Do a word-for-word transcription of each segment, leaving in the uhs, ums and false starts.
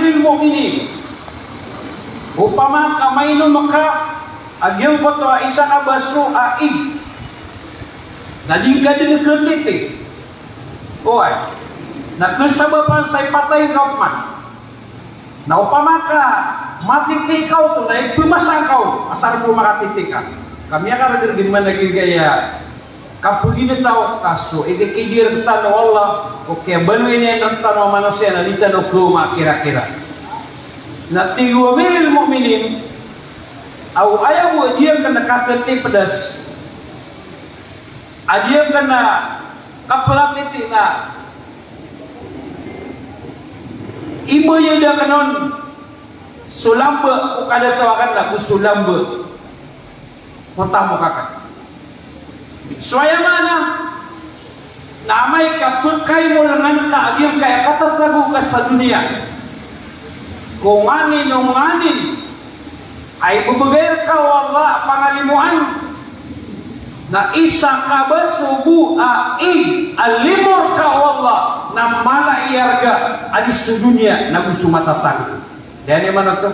Amiril Mu'minin, opama ka mainom ka a giyangkoto a isa ka baso a ig, na di ngka dn khatiti. Oway. Na khasabapan sa ipatay ka pman. Na opama ka matiti ka oto, na ipmasa ka oto, asar bo makatiti ka. Ka miyakargr dn man a giyangkaya kapaginetaw ka so ikikidir tano o Allah, o kiyabaloy niyan rktano a manosiya na di tano khamakira-kira. Na tig o Amiril Mu'minin, aw aya bo a di akn katiti pdas, a di akn kaplatiti na ibayad akn on so lamba o kadataw akn na go so lamba o tamok akn. So aya maana na amay ka pkaimolngan ka a giyangkaya katatago ka sa doniya ko nganin o nganin a ibbgay rka o Allah a pangalimoan, na isa ka baso bo a ig a limo rka o Allah na mala i arga a di so doniya na go so matatago. Dn aya maana oto.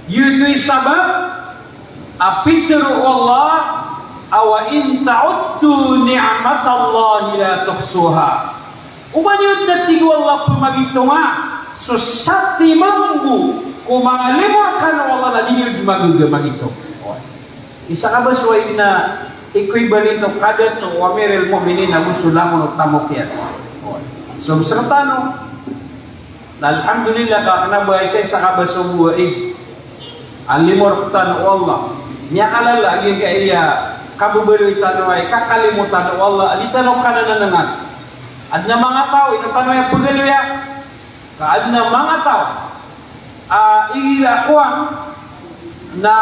Giyoto i sabap a pitharo o Allah a, "Wa in ta'uddu ni'matallahi la tuhsuha." Oba niyo dn, a tig o Allah, pmagitonga so satiman bo ko manga limo rkano o Allah na di niyo dn magaga magitong. Isa ka baso a ig na equivalent o kadatn o Amiril Mu'minin ago so langon o tamok iyan. So, sktano, na alhamdulillah ka kna ba isa, isa ka baso bo a ig a limo rktano o Allah. Miyakalala a giyangkaya kababaloy tano a ikakalimo tano o Allah a di tano kananangan. Adn a manga taw, ino tano aya pagaloya? Ka adn a manga taw a igira kowan na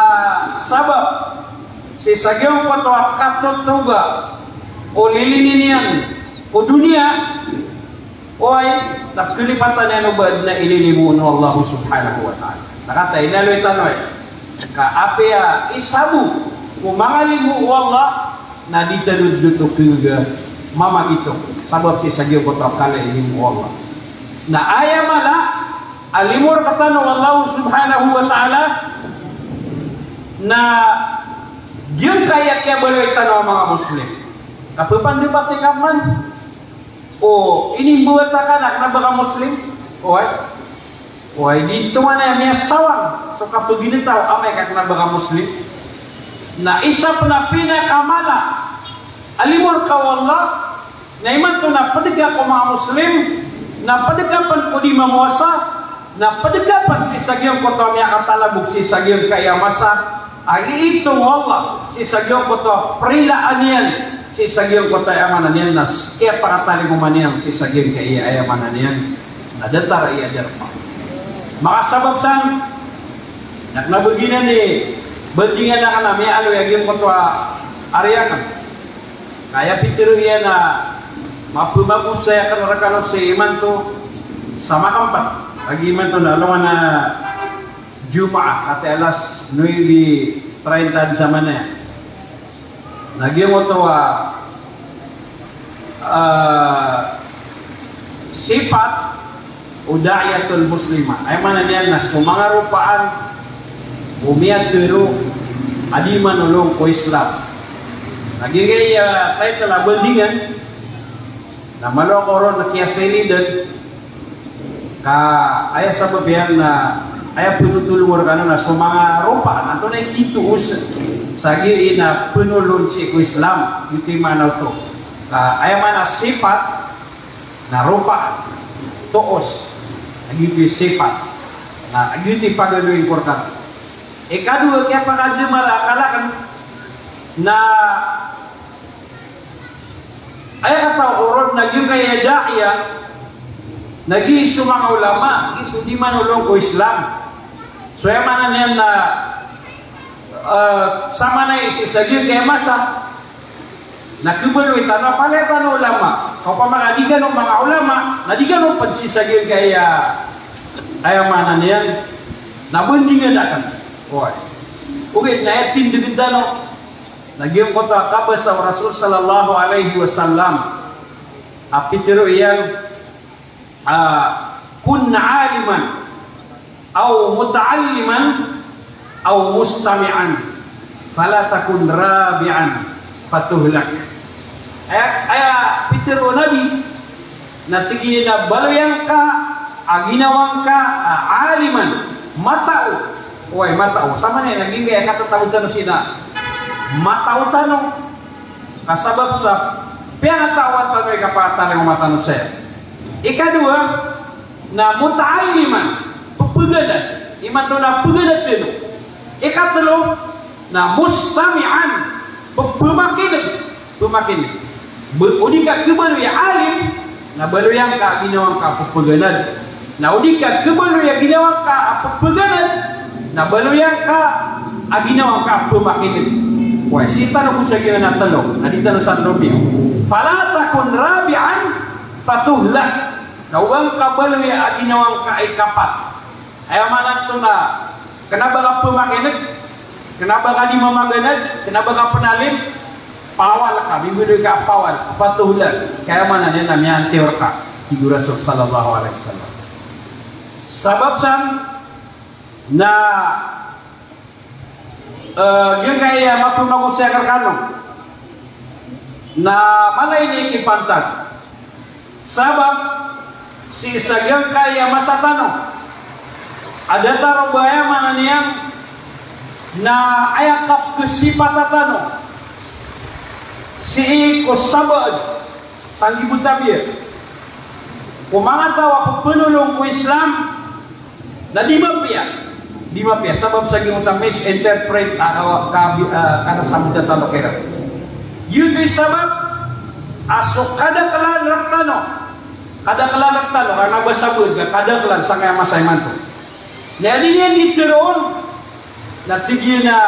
sabap sii sa giyangkoto a katotoga o lilinin iyan ko doniya, oway, na kalipatan iyan o ba adn a ililimo on o Allah subhanahu wa ta'ala. Na katii, inaloy tano aya ka apiya isa bo ko manga limo o Allah, na di tano dn oto khagaga mamagitong sabap sii sa giyangkoto a kala i limo o Allah. Na aya mala a limo rktano o Allah subhanahu wa ta'ala na giyangkaya kiyabaloy tano a manga Muslim. Kapapandapati ka man o inimbawata ka na kna ba ka Muslim. Oway. Oway, di tonganay a miyasawang so kapaginetaw amay ka kna ba ka Muslim. Na isa pn a pinakamala a limo rka o Allah na imanto na pd ka ko manga Muslim, na pd ka pn ko di mamowasa, na pd ka pn sii sa giyangkoto a miyakatalabok sii sa giyangkaya masa a iitong o Allah sii sa giyangkoto a prilaan iyan, sii sa giyangkoto a aya maana niyan na kiyapakatalingoma niyan sii sa giyangkaya aya maana niyan na datar i ajar pa. Makasabap san na kna ba giyanan i bandingan akn a miyaaloy a giyangkoto a ari akn. Ka aya pitharo iyan a mapmagosay akn rkano sii imanto sa makampat. Lagid imanto na alongan a Jumaah, katii alas nuebe treinta sa manaya. Na giyangkoto a, ah, sipat o da'iyatul muslima. Aya maana niyan na so manga ropaan o miyatharo a di manolong ko Islam. Na giyangkaya title a bandingan, na malo ako ron na kiyasilidan, ka aya sabap iyan na aya ptotolong rkano na so manga ropaan, antonaa i kitoos sa giyai na pnolon sii ko Islam, giyoto i maana oto. Ka aya maana sipat na ropaan, toos, na giyoto i sipat, na giyoto i pagaloyin ko rkano. Ikadowa, kiyapakadamar a akal akn na aya katao ko ron na giyangkaya da'iya, na giya so manga ulama, giya so di manolong ko Islam. So aya maana niyan na, eh, samanaya sii sa giyangkaya masa na khabaloy tano a palaya tano ulama. Ka opama ka di kano manga ulama, na di kano pd sii sa giyangkaya, aya maana niyan na bandingan akn. Oway. Ogaid na aya tindgn tano na giyangkoto a kabasa o Rasul sallallahu alaihi wasallam a pitharo iyan a, "Kun 'aliman aw muta'alliman aw mustami'an, fala takun rabi'an fatuhlak. Aya, aya pitharo o Nabi, na tig iyan a baloy angka a ginawa ngka a aliman, matao. Oway, matao. Samanaya na giyangkaya katatago tano sii na matao tano. Ka sabap sa piyangataoan tano i kapakatalingoma tano saya. Ikadowa, na muta'alliman, pphganad, imanto na pphganad tano. Ikatlo, na mustami'an, pphamakin'g, pphamakin'g. Ba, o di ka khabaloy a alim, na baloy angka a ginawa ngka a pphganad. Na o di ka khabaloy a ginawa ngka a pphganad, na baloy angka a ginawa ngka a pphamakin'g. Oway, sii tano bo sa giyanan a tlo, na di tano san romiyo. Fala takun rabi'an fatuhlak. Na oba ngka baloy a ginawa ngka a ikapat. Aya maana oto na kna ba ka pphamakin'g, kna ba ka di mamaganad, kna ba ka pnalim, pawal ka, mibaloy ka pawal, fatuhlak. Ka aya maana niyan na miyantiyor ka, tig o Rasul sallallahu alaihi wasallam. Sabap san na Eh, giyangkaya mapmagosay akn rkano na mala ini kipantag. Sabap sii sa giyangkaya masa tano a datar o ba aya maana niyan na aya kapkhasipata tano sii ko sabaad, sanggibo tabiya, ko manga taw a pphanolong ko Islam, na di mapiya. Di mapiya. Sabap sa giyoto a misinterpret a, a, ka, a, kanasambotan tano kiran. Giyoto i sabap a so kadaklan rktano. Kadaklan rktano, kna ba sabot ka kadaklan sangkaya masa imanto. Na aya di niyan di tharoon, na tig iyan a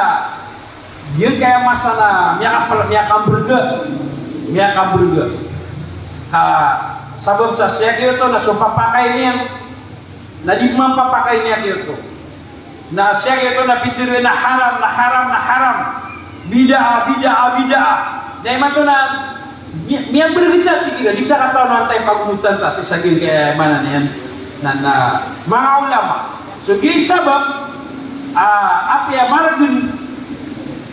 giyangkaya masa na miyakapal-, miyakambrga. Miyakambrga. Ka sabap sa sii giyoto na so papakay niyan na di man papakay niyan giyoto. Na sii giyoto na pitharo iyan a haram, na haram, na haram. Bid'ah, bid'ah, bid'ah. Na imanto na mi-, miyabrgta, tig iran, di ta katawan antaa i pagonotan ta sii sa giyangkaya maana niyan na, na manga ulama. So giya i sabap a apiya margn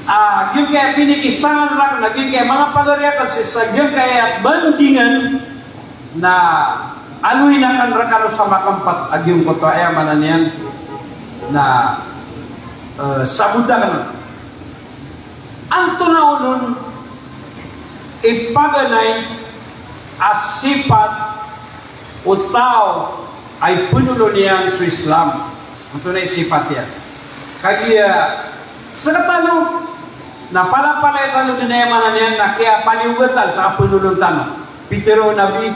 a giyangkaya pinikisangan rakn a giyangkaya manga pagari akn sii sa giyangkaya bandingan, na aloyin akn rkano sa makmpt a giyangkoto a aya maana niyan na, eh, sabot akn. Antonaa onon i paganay a sipat o taw a ipnolon iyan so Islam? Antonaa i sipat iyan? Kagiya sktano na palapalaya tano dn, aya maana niyan na kiyapaliyogat sa kapnolon tano. Pitharo o Nabi,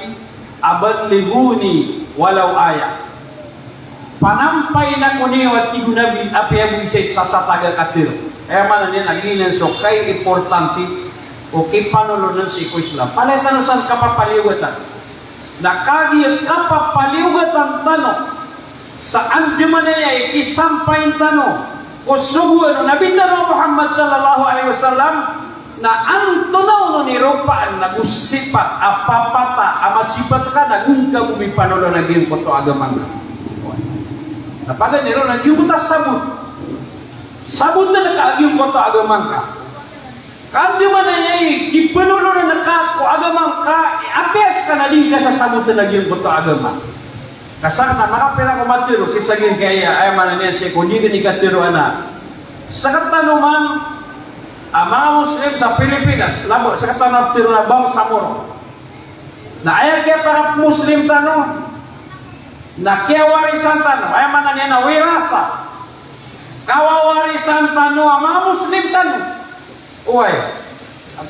"Aballighuni walaw ayah." Panampayin ako niyo, a tig o Nabi, apiya bo isa i sasataga katharo. Aya maana niyan na giyanan so kay importante o kipanolon sii ko Islam. Palaya tano san kapapaliyogatan. Na kagiya kapapaliyogatan tano sa andamanaya i kisampayin tano ko sogoan o Nabi tano a Muhammad sallallahu alaihi wasallam, na antonaa onon i ropaan ago sipat a papata a masipat ka na go ngka bo mipanolon a giyangkoto a agama ngka. Na paganay ron a giyangkoto a sabot. Sabotn ka a giyangkoto a agama ngka. Ka andamanaya i kipanolon ka ko agama ngka, apiya ska na di ngka sasabotn a giyangkoto a agama. Ka sakn na makapira ko matharo sii sa giyangkaya, aya maana niyan sii ko di dn i katharoa na sktano man a manga Muslim sa Pilipinas, labo sktano a ptharoon a Bangsamoro. Na aya kiyapakapMuslim tano na kiyawarisan tano, aya maana niyan na wirasa. Kawawarisan tano a manga Muslim tano. Oway.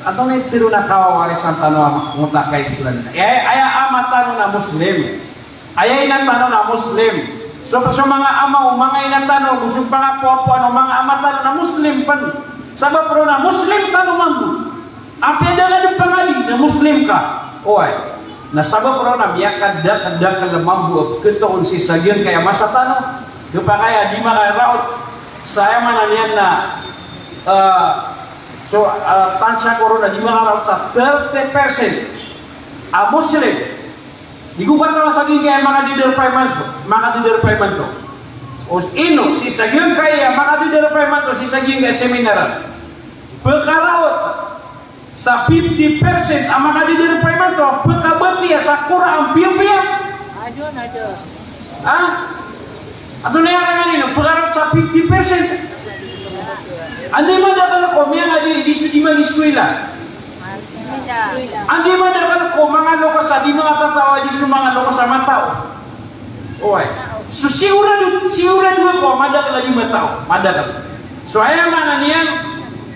Antonaa i tharoon a kawawarisan tano a manga ka-Islam? Aya, aya ama tano na Muslim. Aya ina tano na Muslim. So, so manga ama o manga ina tano, so pangapoapoan o manga ama tano na Muslim pn. Sabap roo na Muslim tano mambo. Apiya da ka dn pangadi na Muslim ka. Oway. Na sabap roo na miyakadakdakl mambo a pkhatoon sii sa giyangkaya masa tano. Khapakay a di makaraot sa, aya maana niyan na, eh, so, eh, tansya ko ron a di makaraot sa thirty percent a Muslim. Di ko katawan sa giyangkaya makadidarpa imanto, makadidarpa imanto. O ino, sii sa giyangkaya makadadar pman imanto sii sa giyangkaya seminar. Pkaraot sa fifty percent a makadadar pman imanto a pkabatiya sa Qur'an piyapiya. Ha? Antonaa i angkanan ino, pkaraot sa fifty percent. Anda i madakl ko miyangadi di so di mag-eskwela? Anda i madakl ko manga loks a di manga tataw a di so manga loks a mataw? Oway. So sigurado, sigurado ako a madakl a di mataw. Madakl. So aya maana niyan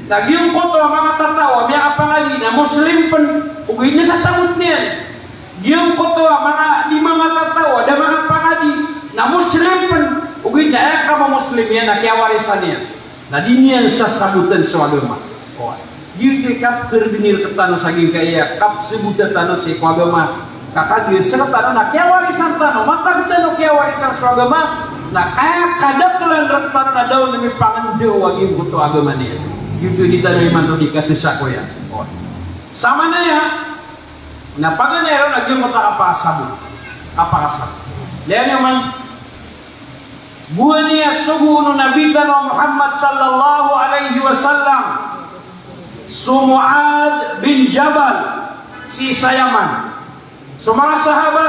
na giyangkoto a manga tataw a miyakapangadi na Muslim pn, ogaid na sasabot iyan. Giyangkoto a manga, di manga tataw a da manga pangadi na Muslim pn, ogaid na aya kama-Muslim iyan na kiyawarisan iyan na di niyan sasabotn so agama. Oway. Giyoto i kapkrdni rktano sa giyangkaya kapsabota tano sii ko agama. Ka kagiya sktano na kiyawarisan tano, matag tano kiyawarisan so agama, na kaya kadaklan rktano na da on mipangndao a giyangkoto a agama niyan. Giyoto i di tano imanto di kasasakoyan. Oway. Samanaya na paganay ron a giyangkoto a kapakasabot. Kapakasabot. Laya niyo man, gowani a sogoon o Nabi tano a Muhammad sallallahu alaihi wasallam so Muadh bin Jabal sii sa Yaman. So manga sahaba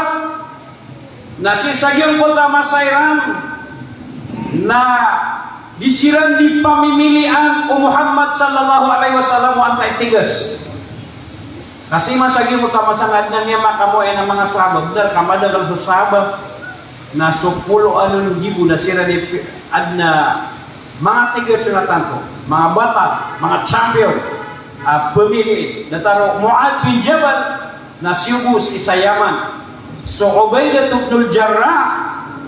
na sii sa giyangkoto a masa iran na di siran di pamimilian o Muhammad sallallahu alaihi wasallam o antaa i tigas. Kasi man sa giyangkoto a masa na adn a miyamakamoay a manga sahaba, bnar ka madakl so sahaba, na so polo anon gibo na siran i pi-, adn a manga tigas na tanto, manga batal, manga champion a pamiliin. Datar o Muadh bin Jabal na siyogo sii sa Yaman. So Ubaidah ibn al-Jarrah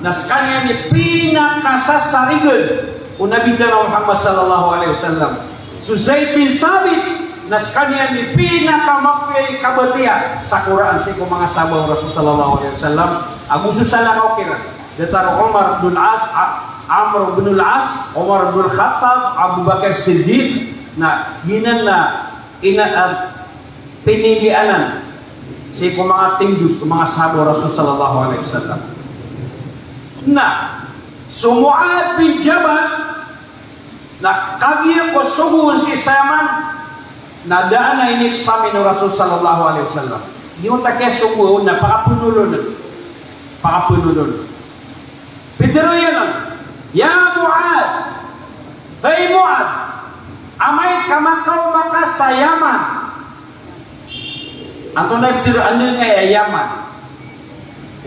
na skaniyan i pinakasasarigan o Nabi tano a Muhammad sallallahu alaihi wasallam. So Zaid bin Thabit na skaniyan i pinakamapiya i kabatiya sa Qur'an sii ko manga sahaba o Rasul sallallahu alaihi wasallam. Ago so salakaw kiran, datar o Umar bin As, A-, Amr bin Al-As, Umar bin Khattab, Abu Bakar Siddiq, na giyanan na ina-, ah, pinilianan sii ko manga tindos o manga sahaba o Rasul sallallahu alaihi wasallam. Na so Muadh bin Jabal na kagiya ko sogoon sii sa Yaman, na da a inieksamin o Rasul sallallahu alaihi wasallam. Giyoto a kiyasogo on na pakapnolon. Pakapnolon. Pitharo iyan on, "Ya Muadh, hay Muadh, amay ka makaoma ka sa Yaman." Antonaa i pitharo, anda giyangkaya Yaman?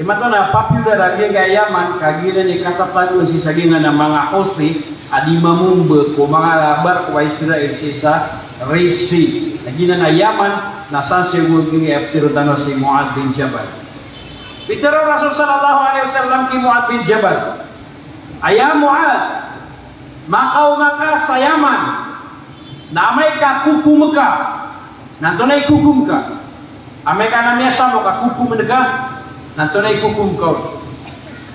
Imanto na popular a giyangkaya Yaman, ka giyanan i katatagoan sii sa giyangkanan a manga Houthi a di mamomba ko manga barko a Israel sii sa Red Sea. Na giyanan a Yaman, na san sii giyangkaya pitharo tano si Muadh bin Jabal. Pitharo o Rasul sallallahu alaihi wasallam ki Muadh bin Jabal, "Aya Muadh, makaoma ka sa Yaman, na amay ka kokom ka, na antonaa i kokom ka? Amay ka na miyasamo ka, kokom ka, na antonaa i kokom ka on?"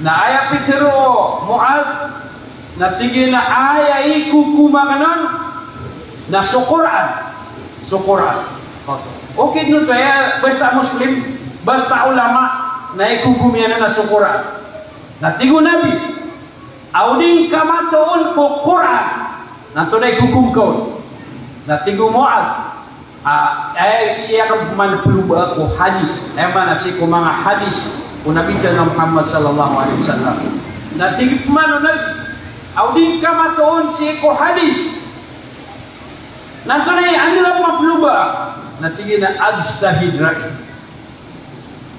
Na aya pitharo o Muadh, na tig iyan a aya ikokom akn on na so Qur'an. So Qur'an. Okit oto, aya basta Muslim, basta ulama, na ikokom iyan na so Qur'an. Na tig o Nabi, "Aw di ngka matoon ko Qur'an, na antonaa i kokom ka on?" Na tig o Muadh, a, ay, sii akn pman ploba ko hadis. Aya maana sii ko manga hadis o Nabi tano a Muhammad sallallahu alaihi wasallam. Na tig pman o Nabi, "Aw di ngka matoon sii ko hadis, na antonaa i, anda ngka pman ploba?" Na tig iyan a, "Ajtahid ra'i."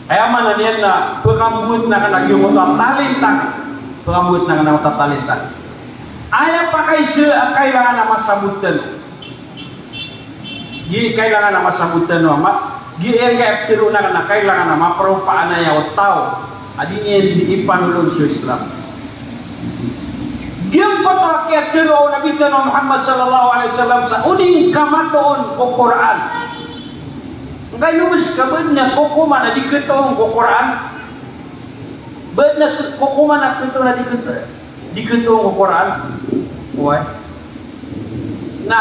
Aya maana niyan na pkambowatn akn a giyoto a talent akn. Pkambowatn akn a giyoto a talent akn. Aya pakaiza a kailangan a masabot tano. Di kailangan a masabot tano a ma-, di aya pitharo akn a kailangan a maparopa a aya o taw a di niyan di ipanolon so Islam. Giyangkoto a kiyatharo o Nabi tano a Muhammad sallallahu alaihi wasallam sa o di ngka matoon ko Qur'an. Ngkaino bes ka ba adn a kokoman a di khatoon ko Qur'an? Ba adn a kokoman a khatoon a di khato-, di khatoon ko Qur'an? Oway. Na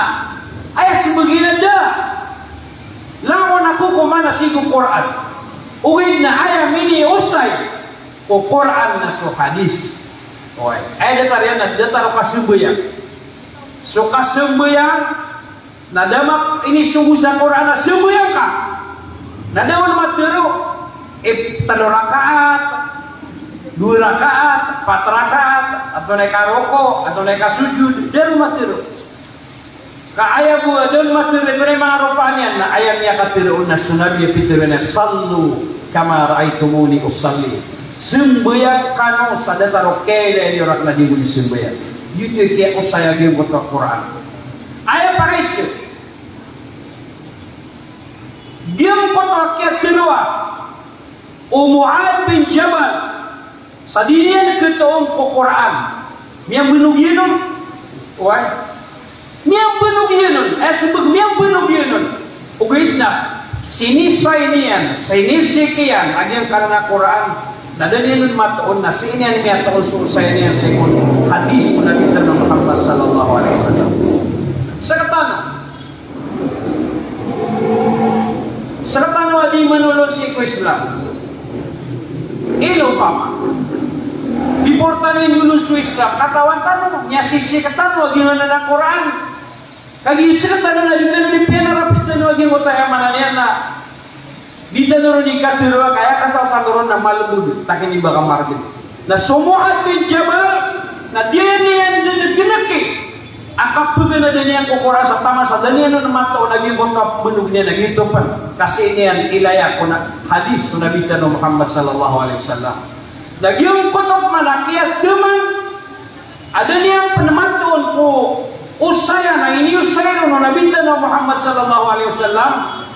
aya smbag iyan a da. Langon a kokoman a sii ko Qur'an. Ogaid na aya miniosay ko Qur'an na so hadis. Oway. Aya datar iyan na datar o kasambayang. So kasambayang na da ma-, inisogo sa Qur'an a sambayang ka. Na da on matero, eh, telo rakaat, dowa rakaat, pat rakaat, antonaa i karoko, antonaa i kasojod, da ron matero. Ka aya bo a da on matero i pd a manga ropaan iyan na aya miyakatero on na so Nabi a pitero iyan a, "Sallu kama ra'aytumuni usalli." Sambayang kano sa datar o kiyailaya niyo rakn a di ngka sambayang. Giyoto i kiyaosaya giyangkoto a Qur'an. Aya pakaiza, giyangkoto a kiyateroa o Muadh bin Jabal, sa di niyan khatoon ko Qur'an. Miyambanog iyan on. Oway. Miyambanog iyan on. Aya sembag miyambanog iyan on. Ogaid na sinisay niyan, sinisik iyan a giyangkanan a Qur'an. Na da niyan on matoon na sii niyan miyatoon so osaya niyan sii ko hadis o Nabi tano a Muhammad sallallahu alaihi wasallam. Sekatano, Sekatano a di manolon sii ko Islam. Ino opama, di portani manolon so Islam, katawan tano, miyasisik tano a giyanan a Qur'an. Kagiya sekatano na di tano di piyanarap tano a giyoto, aya maana niyan na di tano ron di kateroa ka aya katawan tano ron na malbod, takin i ba ka margn. Na so Muadh bin Jabal, na di niyan dn gnki a kapaganadan iyan ko Qur'an sa taman sa da niyan on matoon a giyangkoto a pmbanog niyan a giyoto pn. Ka sii niyan ilaya ko na hadis o Nabi tano Muhammad sallallahu alaihi wasallam. Na giyangkoto pman a kiyataman a da niyan pn matoon ko osaya na iniosaya ron o Nabi tano a Muhammad sallallahu alaihi wasallam,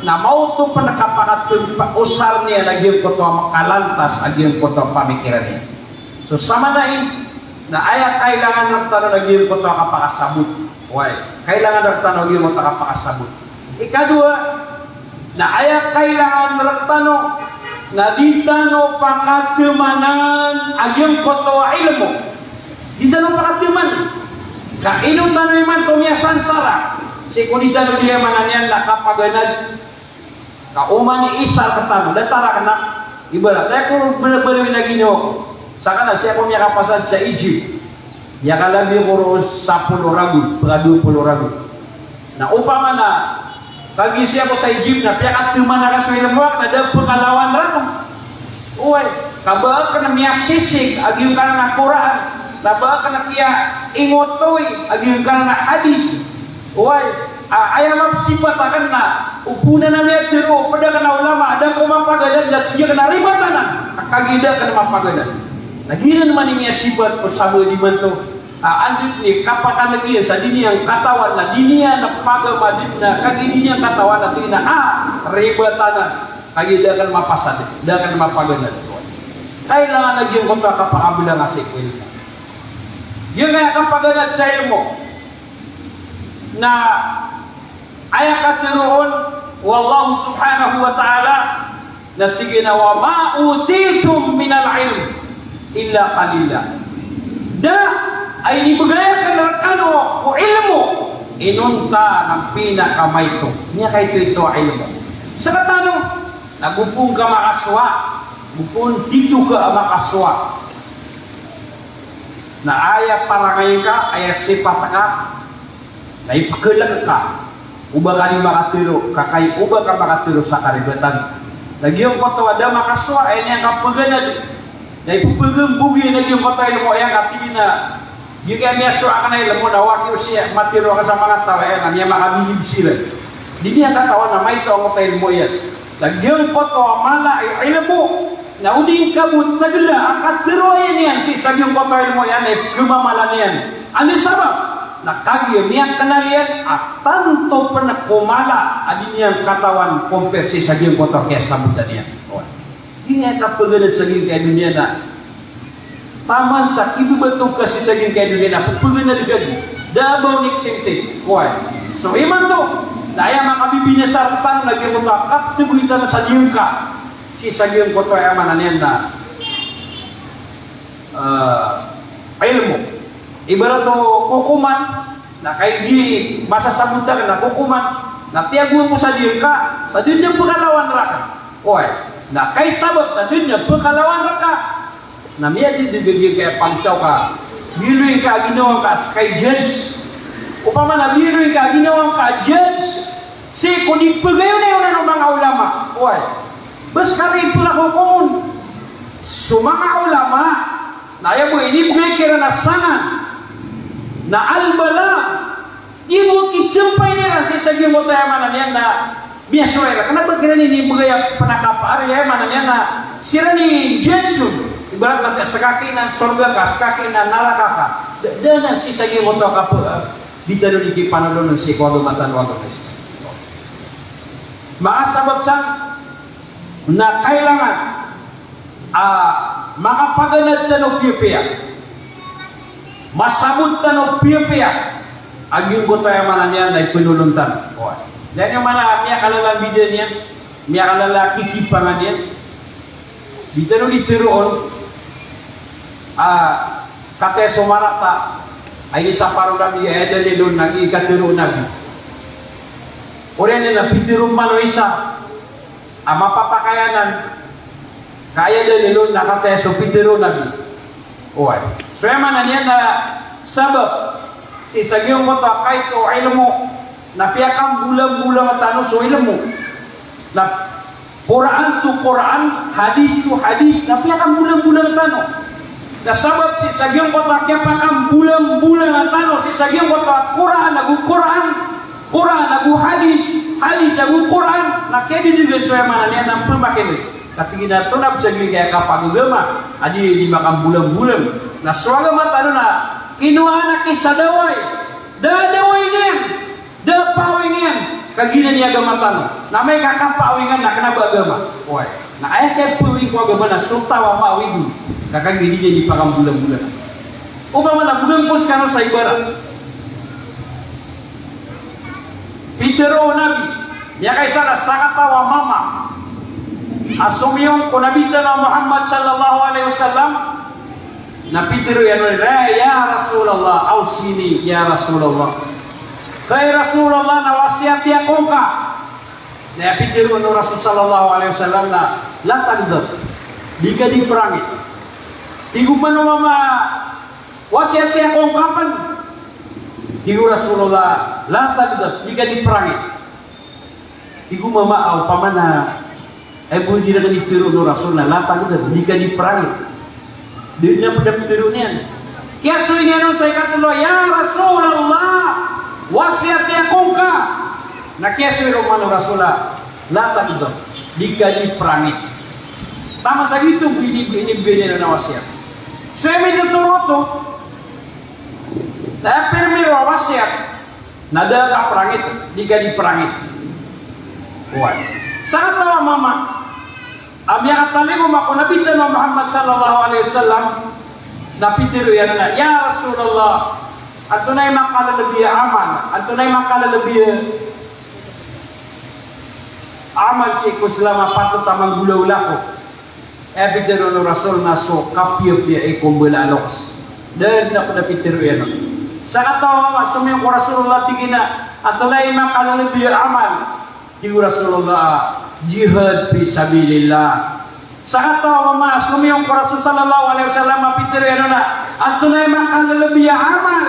na maoto pn kapakatempa osar niyan a giyangkoto a makalantas a giyangkoto a pamikiran iyan. So samanaya na aya kailangan rktano na giyangkoto a kapakasabot. Oway, kailangan rktano a giyangkoto a kapakasabot. Ikadowa, na aya kailangan rktano na di tano pakatamanan a giyangkoto a ilmo. Di tano pakataman. Ka ino tano imanto miyasansara sii ko di tano di, aya maana niyan na kapaganad. Ka oman i isa rktano, datar akn a ibarat, aya ko br-, br-, br-, na ginawa ko. Sakn a sii ako miyakapasad sa Egypt. Miyakalabi ako roo sapolo ragon, pkadowa polo ragon. Na opama na kagiya sii ako sa Egypt na piyakataman akn so ilmo akn na da pkalawan rakn. Oway, ka ba akn miyasisik a giyangkanan a Qur'an, na ba akn kiyaingotowi a giyangkanan a hadis. Oway, a, aya mapsipat akn na o pn a miyatero, pd akn a ulama, da ko mapaganad, na tig akn a ribat anan, kagiya da akn mapaganad. Na giyanan man i miyasipat o sabaad imanto. A, anda dn i kapakalg iyan sa di niyan katawan na di niyan pagamadn na kagiya di niyan katawan na tig iyan a, ah, ribat anan. Kagiya da akn mapasad, da akn mapaganad. Kailangan a giyangkoto a kapakablanga sii ko ilmo. Giyangkaya kapaganad sa ilmo na aya katero on o Allah subhanahu wa ta'ala, na tig iyan a, "Wa ma utitum minal ilmi illa qalila." Da a inibgay akn rkano ko ilmo inonta na pinakamaito, miyakaitoito a ilmo. Sekatano na go pn ka makasowa, go pn tito ka a makasowa. Na aya parangay ka, aya sipat ka, na ipkhalk ka o ba ka di makatero, ka kagiya o ba ka makatero sa karibatan. Na giyangkoto a da makasowa, aya niyan kapaganad, na ipphagambog iyan a giyangkoto a ilmo iyan ka tig iyan a, giyangkaya miyasowa akn a ilmo na o aki o siya matero akn sa manga taw, aya na miyamakabilib siran. Di niyan katawan a maito angkoto a ilmo iyan. Na giyangkoto a mala i ilmo, na o di ngka bo tagla a kateroa iyan iyan sii sa giyangkoto a ilmo iyan, na ipkhamamala niyan. Anda i sabap? Na kagiya miyaknal iyan a tanto pn ko mala a di niyan katawan compare sii sa giyangkoto a kiyasabotan iyan. Oway. Di niyan kapaganad sa giyangkaya doniya na taman sa kibabatog ka sii sa giyangkaya doniya na ppaganad ka di. Da a ba on excited. Oway. So imanto na aya makabibinasa rktano na giyangkoto a kaptgoy tano sa giyangka sii sa giyangkoto a, aya maana niyan na, ah, ilmo. Ibarat o kokoman, na kagiya masasabot akn na kokoman, na tiyagoan ko sa giyangka, sa da niyan pkhalawan rakn. Oway, na kay sabap sa da niyan pkhalawan rka, na miyadidg a giyangkaya pangtaw ka Biloy ka a ginawa ngka seka i judge. Opama na biloy ka a ginawa ngka a judge sii ko di pegayonayonan o manga ulama. Oway. Bes ka ri pelakokomon. So manga ulama, na aya bo inibegay kiran a sangan na al-balagh. Di bo kisampay iran sii sa giyangkoto a aya maana niyan na miyasowa iran. Kena ba kiran inibegay a penakapaar, aya maana niyan na siran i judge on. Ibarat na sekaki na sorga ka, sekaki na naraka ka. Da, da na sii sa giyangkoto a kapa, eh, di tano di kipanolon sii ko agama tano a agama Islam. Manga sabap san na kailangan a makapaganad tano piyapiya, masabot tano piyapiya a giyangkoto a aya maana niyan na ipenolon tano. Oway. Aya maana miyakalala a bida niyan, miyakalala a kikipangan iyan. Di tano di teroon a kataya so marata a inisapar o Nabi a aya dalil on na giya katero o Nabi. Oriyan iyan na pitero man o isa a mapapakay anan ka aya dalil on na kataya so pitero o Nabi. Oway. So aya maana niyan na sabap sii sa giyangkoto a kaito o ilmo na piyakambolambolang tano so ilmo. Na Qur'an to Qur'an, hadith to hadith, na piyakambolambolang tano. Na sabap sii sa giyangkoto a kiyapakambolambolang tano sii sa giyangkoto a Qur'an ago Qur'an, Qur'an ago hadith, hadith ago Qur'an, na kiyadidegen so aya maana niyan na pemakineg. Ka tig iyan a tonaa bes a giyangkaya kapagagama a di, di makambolambolang. Na so agama tano na kinowaan a kisadaway. Da a daway niyan, da a pawing iyan, kagiya giyanan i agama tano. Na amay ka kapawingan na kena ba agama. Oway. Na aya kiyapawing ko agama na so taw a mawing on. Ka kagiya giyanan i pakambolambolang. Opama na began ko sekano sa ibarat. Pitero o Nabi, miyakaisa na sakataw a mama a somiyong ko Nabi tano a Muhammad sallallahu alaihi wasallam, na pitero iyan on, "Ya Rasulullah, awsini, ya Rasulullah." Hay Rasulullah, na wasiyati ako ngka. Na aya pitero o Rasul sallallahu alaihi wasallam na, "La taghdab." Di ka di perangit. Tig o mama, "Wasiyati ako ngka pen." Tig o Rasulullah, "La taghdab." Di ka di perangit. Tig o mama a opama na, ay bo di na kanitero o Rasul na la taghdab, di ka di perangit. Di niyan ped a pitero niyan. Kiyasoy niyan on sa ikatelo, "Ya Rasulullah, wasiyati ako ngka." Na kiyasoy ron man o Rasul a, "La taghdab, di ka di perangit." Taman sa giyoto, ini, inibegay niyan a wasiyat. So aya mitotoro oto, na aya permiro a wasiyat, na da a kaperangit, di ka di perangit. Oway. Sakataw a mama a miyakatalingoma ko Nabi tano a Muhammad sallallahu alaihi wasallam, na pitero iyan on a, "Ya Rasulullah, antonaa i makalelebi a amal, antonaa i makalelebi a amal sii ko Islam a patot a manggolawla ko?" Aya pitero o Rasul na so kapiyapiya i ko mbala a loks. Da a ped a pitero iyan on. Sakataw a mama a somiyong ko Rasulullah, tig iyan a, "Antonaa i makalelebi a amal?" Tig o Rasulullah, "Jihad fi sabilillah." Sakataw a mama a somiyong ko Rasul sallallahu alaihi wasallam a pitero iyan on a, "Antonaa i makalelebi a amal?"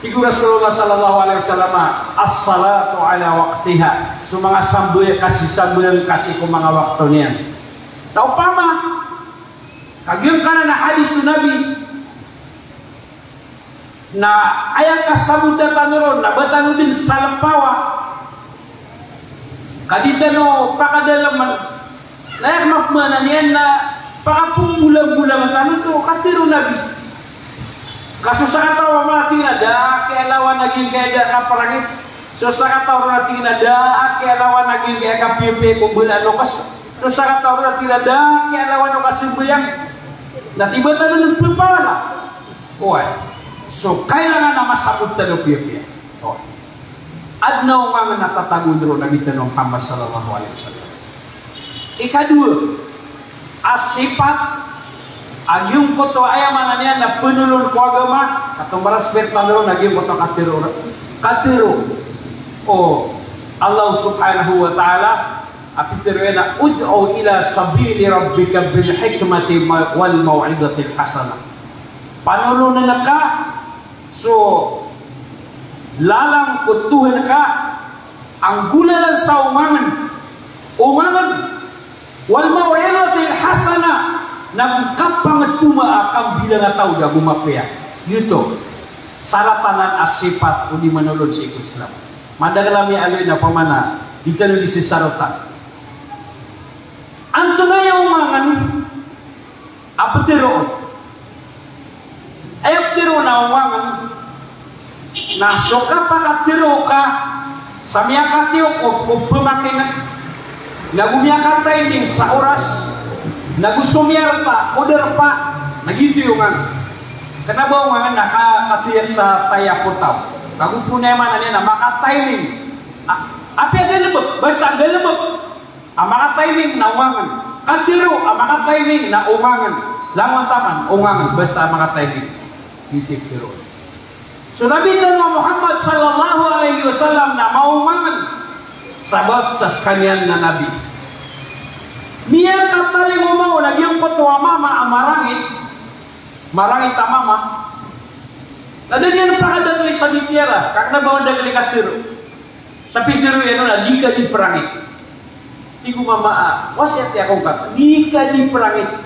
Tig o Rasulullah sallallahu alaihi wasallam, "As-salatu ala waqtiha." So manga sambayang, kasambayang ka sii ko manga wakto niyan. Na opama ka giyangkanan a hadis o Nabi, na aya kasabota tano ron na ba tano den salepawa, ka di tano pakadalaman, na aya kemapemaana niyan na pakapembolambolang tano so katero o Nabi. Ka so sakataw a mama a tig iyan a da a kiyalawan a giyangkaya da a kaperangit. So sakataw ron a tig iyan a da a kiyalawan a giyangkaya kapiyapiya i ko mbala a loks. So sakataw ron a tig iyan a da a kiyalawan o kasambayang. Na di ba tano den pepawala? Oway. So kailangan a masabot tano piyapiya. Oway. Aden a ongangen a tatago ron o Nabi tano a Muhammad sallallahu alaihi wasallam. Ikadowa a sipat a giyangkoto a aya maana niyan na penolon ko agama, katombalas pir tano ron a giyangkoto a katero, katero o Allah subhanahu wa ta'ala, a pitero iyan a, "Ud'u ila sabili rabbika bil hikmati ma-, wal maw'izatil hasanah." Panolon ka so lalan ko Tuhan ka, anggolalan sa omangen. Omangen. Wal mau'izatil hasanah, na kapangtoma a kambilangataw da go mapiya. Giyoto. Saratanan a sipat o di manolon sii ko Islam. Madakl a miyaaloy na pamana, di tano di sisarota. Antonaa i omangen a ptharoon? Aya ptharoon a omangen na so kapakatharo ka sa miyakatiyok o, o pmakin'g, na go miyakatiming sa oras, na go so miyarpa o darpa, na giyoto i omangen. Kna ba omangen na ka, katharo sa taya potaw. Ka go pn aya maana niyan na makatiming. A, apiya galbk, basta galbk a makatiming na omangen. Katharo a makatiming na omangen. Langon taman, omangen, basta a makatiming. Giyoto i ptharoon. So Nabi tano a Muhammad sallallahu alaihi wasallam na maomangen sabap sa skaniyan na nabi. Miyakatalingoma on a giyangkoto a mama a marangit, marangit a mama. Na da niyan pakadakli sa mitiara, ka kna ba on dakli katharo. Sa pitharo iyan on a di ka di prangit. Tig o mama a, wasiyati ako ngka, di ka di prangit.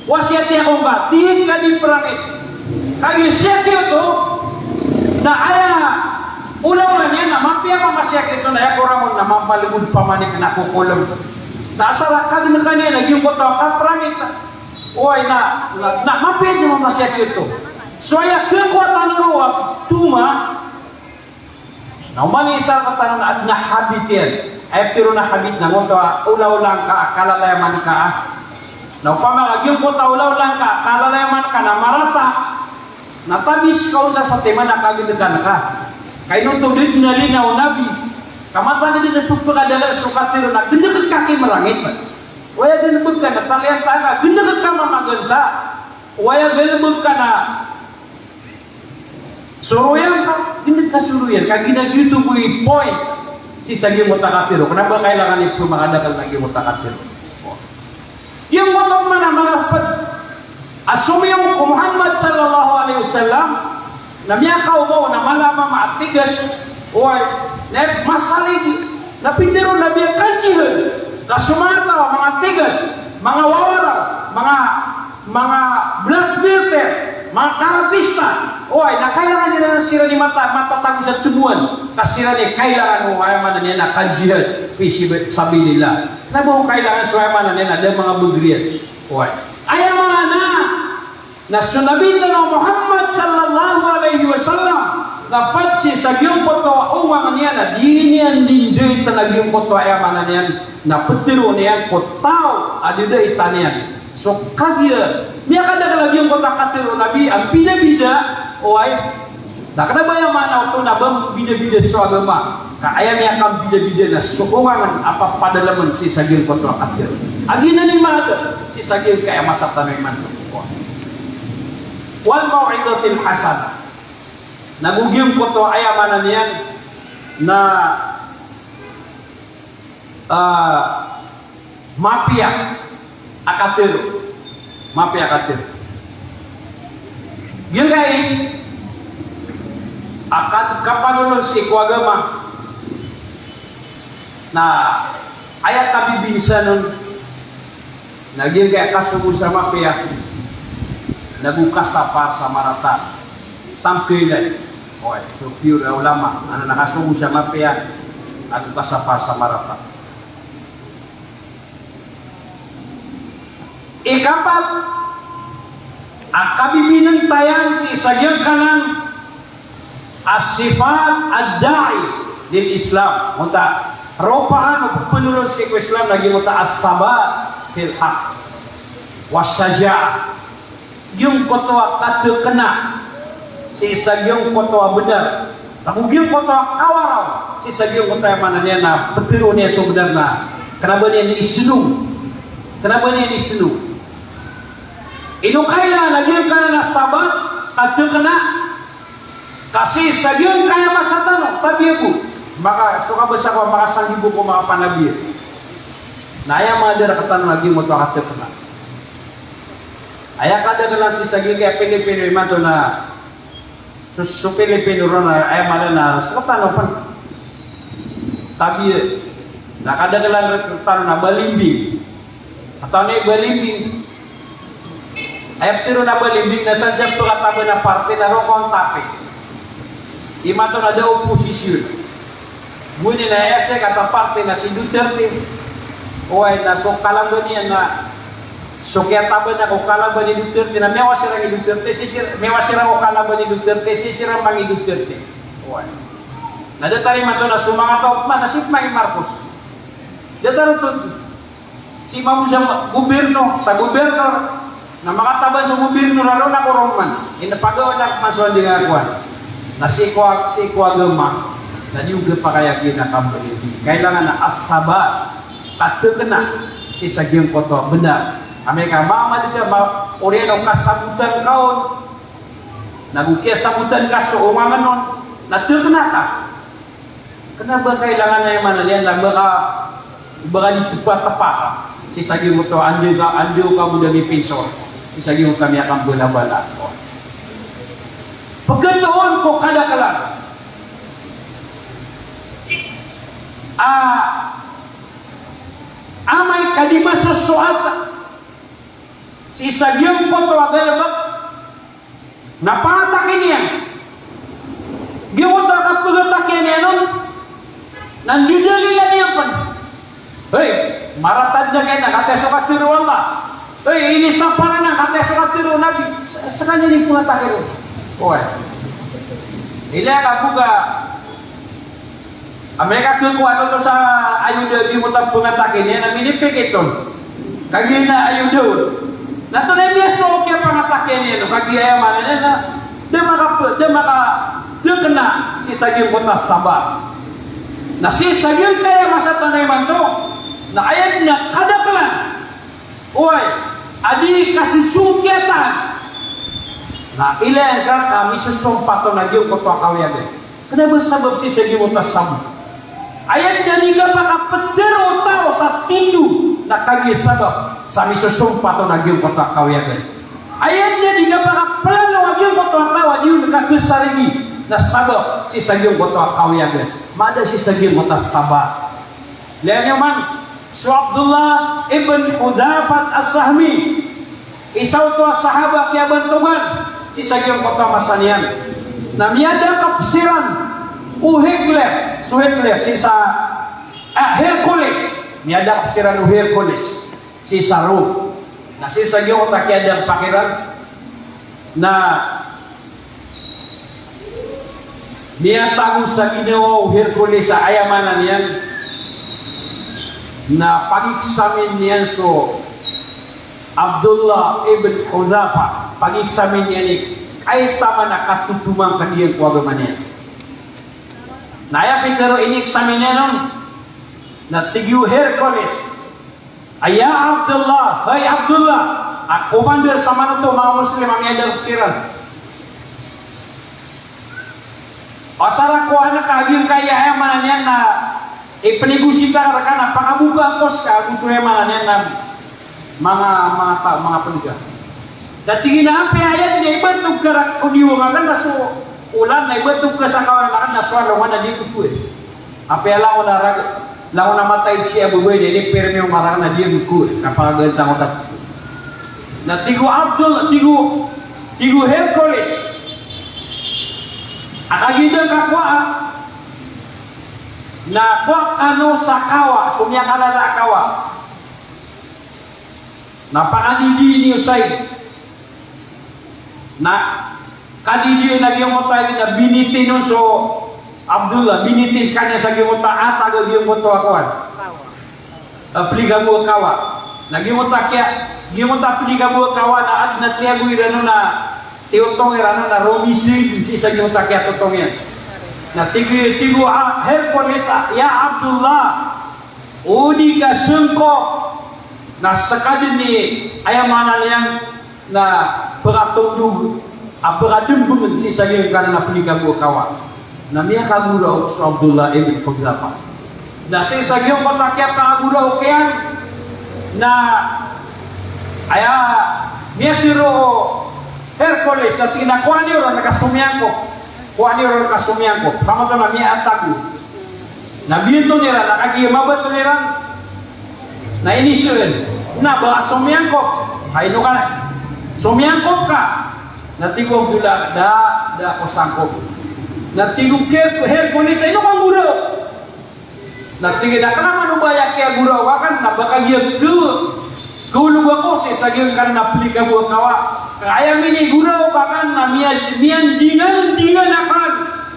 Wasiyati ako ngka, di ka di prangit. Kagiya siyaki oto, na aya olaola niyan na mapiya mambo a siyaki oto, na aya korangon na mampalbod pamanik na kokolm. Na asar a kagnkan iyan a giyangkoto a kaprangit. Oway na, na, na mapiya mambo a siyaki oto. So aya khakowa tano roo a toma, na oman i isa rktano na adn a habit iyan. Aya pitharo na habit na ngoto a olaola ngka a kalalayaman ka a. Na opama ka giyangkoto a olaola ngka a kalalayaman ka na marata, na tabis ka on sa satiman a kagnkan ka. Ka ino oto da dn a linaw o Nabi. Ka mataan a da dn a pphakadalal so katharo na gnk ka ki mrangit. Oway a galbk ka na taliyan ta ka, gnk ka mamaganta. Oway a galbk ka na soroyan ka, gnk ka soroyan, ka giya giyoto bo i point sii sa giyangkoto a katharo. Kna ba kailangan i pmakadakl na giyangkoto a katharo. Giyangkoto man a manga pd a somiyong ko Muhammad sallallahu alaihi wasallam, na miyakaoma on a mala a mama a tigas, oway, na masaligi, na pitharo o Nabi a kajihad, ka so manga taw a manga tigas, manga wawaraw, manga manga blackbirder, manga karatista, oway, na kailangan iran a siran i mata, matatago sa tmoan, ka siran i kailangan o, aya maana niyan na kajihad fi sabilillah. Na ba o kailangan so, aya maana niyan na da manga bgr iyan. Oway. Aya maana na so Nabi tano a Muhammad sallallahu alaihi wasallam, na pd sii sa giyangkoto a omangen iyan na di niyan dii ndait a giyangkoto a, aya maana niyan na ptharoon iyan ko taw a didaitan iyan. So kagiya miyakadakl a giyangkoto a katharo o Nabi a mbidabida, oway. Na kna ba aya maana oto na ba mbidabida so agama. Ka aya miyakambidabida na so omangen a papadalmn sii sa giyangkoto a katharo. A giyanan i maana sii sa giyangkaya masa tano imanto. Wal mau'izatil hasanah. Na go giyangkoto a, aya maana niyan na, ah, mapiya a katharo. Mapiya a katharo. Giyangkai a ka-, kapanolon sii ko agama. Na aya kabibinsan on na giyangkai a kasogo sa mapiya, na go kasapa sa marata. Samkailan. Oway, so pure a ulama, anan a kasogo sa mapiya, na go kasapa sa marata. Ikapat a kabibintayan sii sa giyangkanan a sifat ad-da'i lil Islam. Mota ropaan o pphnolon sii ko Islam na giyangkoto a as-sabat fil haqq was-shaja'ah. Giyangkoto a katkna sii sa giyangkoto a bnar. Ago giyangkoto a kawaraw sii sa giyangkoto a, aya maana niyan na ptharoon iyan so bnar na kna ba niyan isno. Kna ba niyan isno. Ino kailangan a giyangkanan a sabat, katkna, ka sii sa giyangkaya masa tano, tabiya bo. Maka, so kabasa ko, makasanggibo ko, makapanabiya. Na aya maana rktano na giyangkoto a katkna. Aya kadaklan sii sa giyangkaya Pilipino imanto na so, so Pilipino ron na aya maana na so tano pn. Tabiya. Na kadaklan rktano na balimbing. Antonaa i balimbing? Aya pitharo a balimbing na sadn sa pkhatabana a party na roo ka on tapi. Imanto na da a oposisyon. Gowani na aya sii ka a party na si Duterte. Oway, na so kalaban iyan na so kiyatabana ko kalaban i Duterte na miyawa siran i Duterte, sii siran, miyawa siran ko kalaban i Duterte, sii siran mangni Duterte. Oway. Na datar imanto na so manga taw pman na sii pman i Marcos. Datar oto. Sii mambo sa gobyerno, sa gobernor, na makataban so gobyerno na roo na korompan. Ino pagawa na pman so andang a kowan. Na sii ko, sii ko agama, na di oga pakay a giya na kambali. Kailangan a as-sabat, katkna, sii sa giyangkoto a bnar. Amay ka mamadi ka, ma-, oriyan o kasabotan ka on, na go kiyasabotan ka so ongangan on, na tkna ka. Kna ba kailangan a aya maana niyan na ba ka, ba ka di tpatpa ka sii sa giyangkoto a anda ka, anda ka bo da mipinsor sii sa giyangkoto a miyakambalabala. Pkatoon ko kadaklan a amay ka di masosoat sii sa giyangkoto a galbk na pangataki niyan. Giyoto a kapagatakian iyan on, na ndidalilan iyan pn. Hay, maratad na kena, katii so katharo o Allah. Hay, inisapar anan, katii so katharo o Nabi. Sa-, skaniyan i pangataki ron. Oway. Ilaya ka bo ka Amay ka khakowa oto sa ayoda a giyoto a pangataki niyan na minipikit on. Kagiya na ayoda on. Na tonaa i miyasowa o kiyapangataki niyan on, kagiya aya maana niyan na da maka-, da makatkna sii sa giyangkoto a sabat. Na sii sa giyangkaya masa tano imanto, na aya dn a kadaklan. Oway, a di kasosongkiyatan. Na ilaya ngka ka misosompat on a giyangkoto a kawiyagan. Kna ba sabap sii sa giyangkoto a sabat. Aya dn a di kapakaptero o taw sa tito na kagiya sabap sa misosompat on a giyangkoto a kawiyagan. Aya dn a di kapakaplalaw a giyangkoto a taw a di on kakasarigi na sabap sii sa giyangkoto a kawiyagan. Mada sii sa giyangkoto a sabat. Ilaya niyo man, so Abdullah ibn Hudhafah As-Sahmi, isa oto a sahaba a kiyabantogan sii sa giyangkoto a masa niyan. Na miyadakp siran o Hitler, so Hitler, sii sa, ah, Hercules. Miyadakp siran o Hercules sii sa Rome. Na sii sa giyangkoto a kiyadakp iran na miyatago sa ginawa o Hercules a aya maana niyan na pag-examine niyan so Abdullah ibn Hudhafah, pag-examine niyan i, ay taman a katotoman ka niyan ko agama niyan. Na aya pitharo, ini-examine iyan on, na tig o Hercules, "Ya Abdullah, hay Abdullah," a commander sa manoto, manga Muslim a miyadakp siran. Asar a kowan ka a giyangkaya, aya maana niyan na ipnegosita rka na pakaboka ko ska ago so, aya maana niyan na manga, manga ta-, manga pnega. Na tig iyan a apiya aya dn a ibantog ka rka o diwang akn na so olan, na ibantog ka sa kawanan akn na so alongan a di ko kowan. Apiya langon a rag-, langon a mataid siya a babay na inipirmi o ngaran na di ko kowan, na pangagantang o tat-. Na tig o Abdul, tig o, tig o Hercules a kagiya dn ka kowaa, na kowa kano sa kawa, so miyakalala a kawa. Na pakadidi niyo said. Na kadidi niyo na giyangkoto a aya na binitin on so Abdullah, binitin skaniyan sa giyangkoto a atag a giyangkoto a kowan. A, plikabo a kawa. Na giyangkoto a kiya, giyangkoto a plikabo a kawa na adn a tiyago iran on na tiyotong iran on na romising sii sa giyangkoto a kiyatotong iyan. Na tig, tig o, a, Hercules a, "Ya Abdullah, o di ka sangkop na ska dn i, aya maana niyan na pkatondog a pkadmbng sii sa giyangkanan a plikabo a kawa." Na miyakagoraok so Abdullah ibn Hudhafah. Na sii sa giyangkoto a kiyapakagoraok iyan na aya Miyatharo o Hercules na tig iyan a kowaa niyo ron ka somiyangkop. Kowaa niyo ron ka somiyangkop. Ka mataan a miyatago. Na biyoto iran, na kagiya mabato iran. Na inisoy iyan, na ba somiyangkop. Hay, ino ka somiyangkop ka? Na tig o Abdullah, da, da ako sangkop. Na tig o Her-, Hercules a ino ka nggoraok? Na tig iyan a kna man o ba aya kiyagoraok akn na ba kagiya khaolog ako sii sa giyangkanan a plikabo a kawa. Ka aya minigoraok akn na miya-, miyandingandingan akn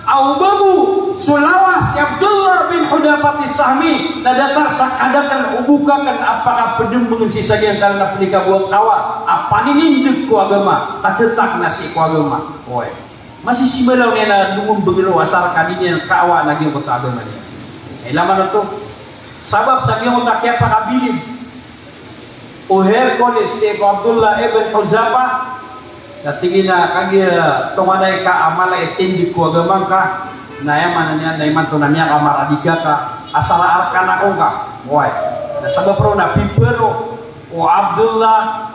a o ba bo so lawas i Abdullah bin Hudhafah as-Sahmi na datar sa kadakl o bok akn a pakapdmbng sii sa giyangkanan a plikabo a kawa a paninindg ko agama, ka ttak na sii ko agama. Oway. Masisibalaw niyan a dn mbgr o asar ka di niyan kaawa na giyangkoto a agama niyan. Ilay man oto. Sabap sa giyangkoto a kiyapakabilib o Hercules sii ko Abdullah ibn Hudhafah, na tig iyan a kagiya tonganay ka a mala i tindg ko agama ngka, na aya maana niyan na imanto na miyakamaradig ka, asar a Arkan ako ngka. Oway. Na sabap roo na piparo o Abdullah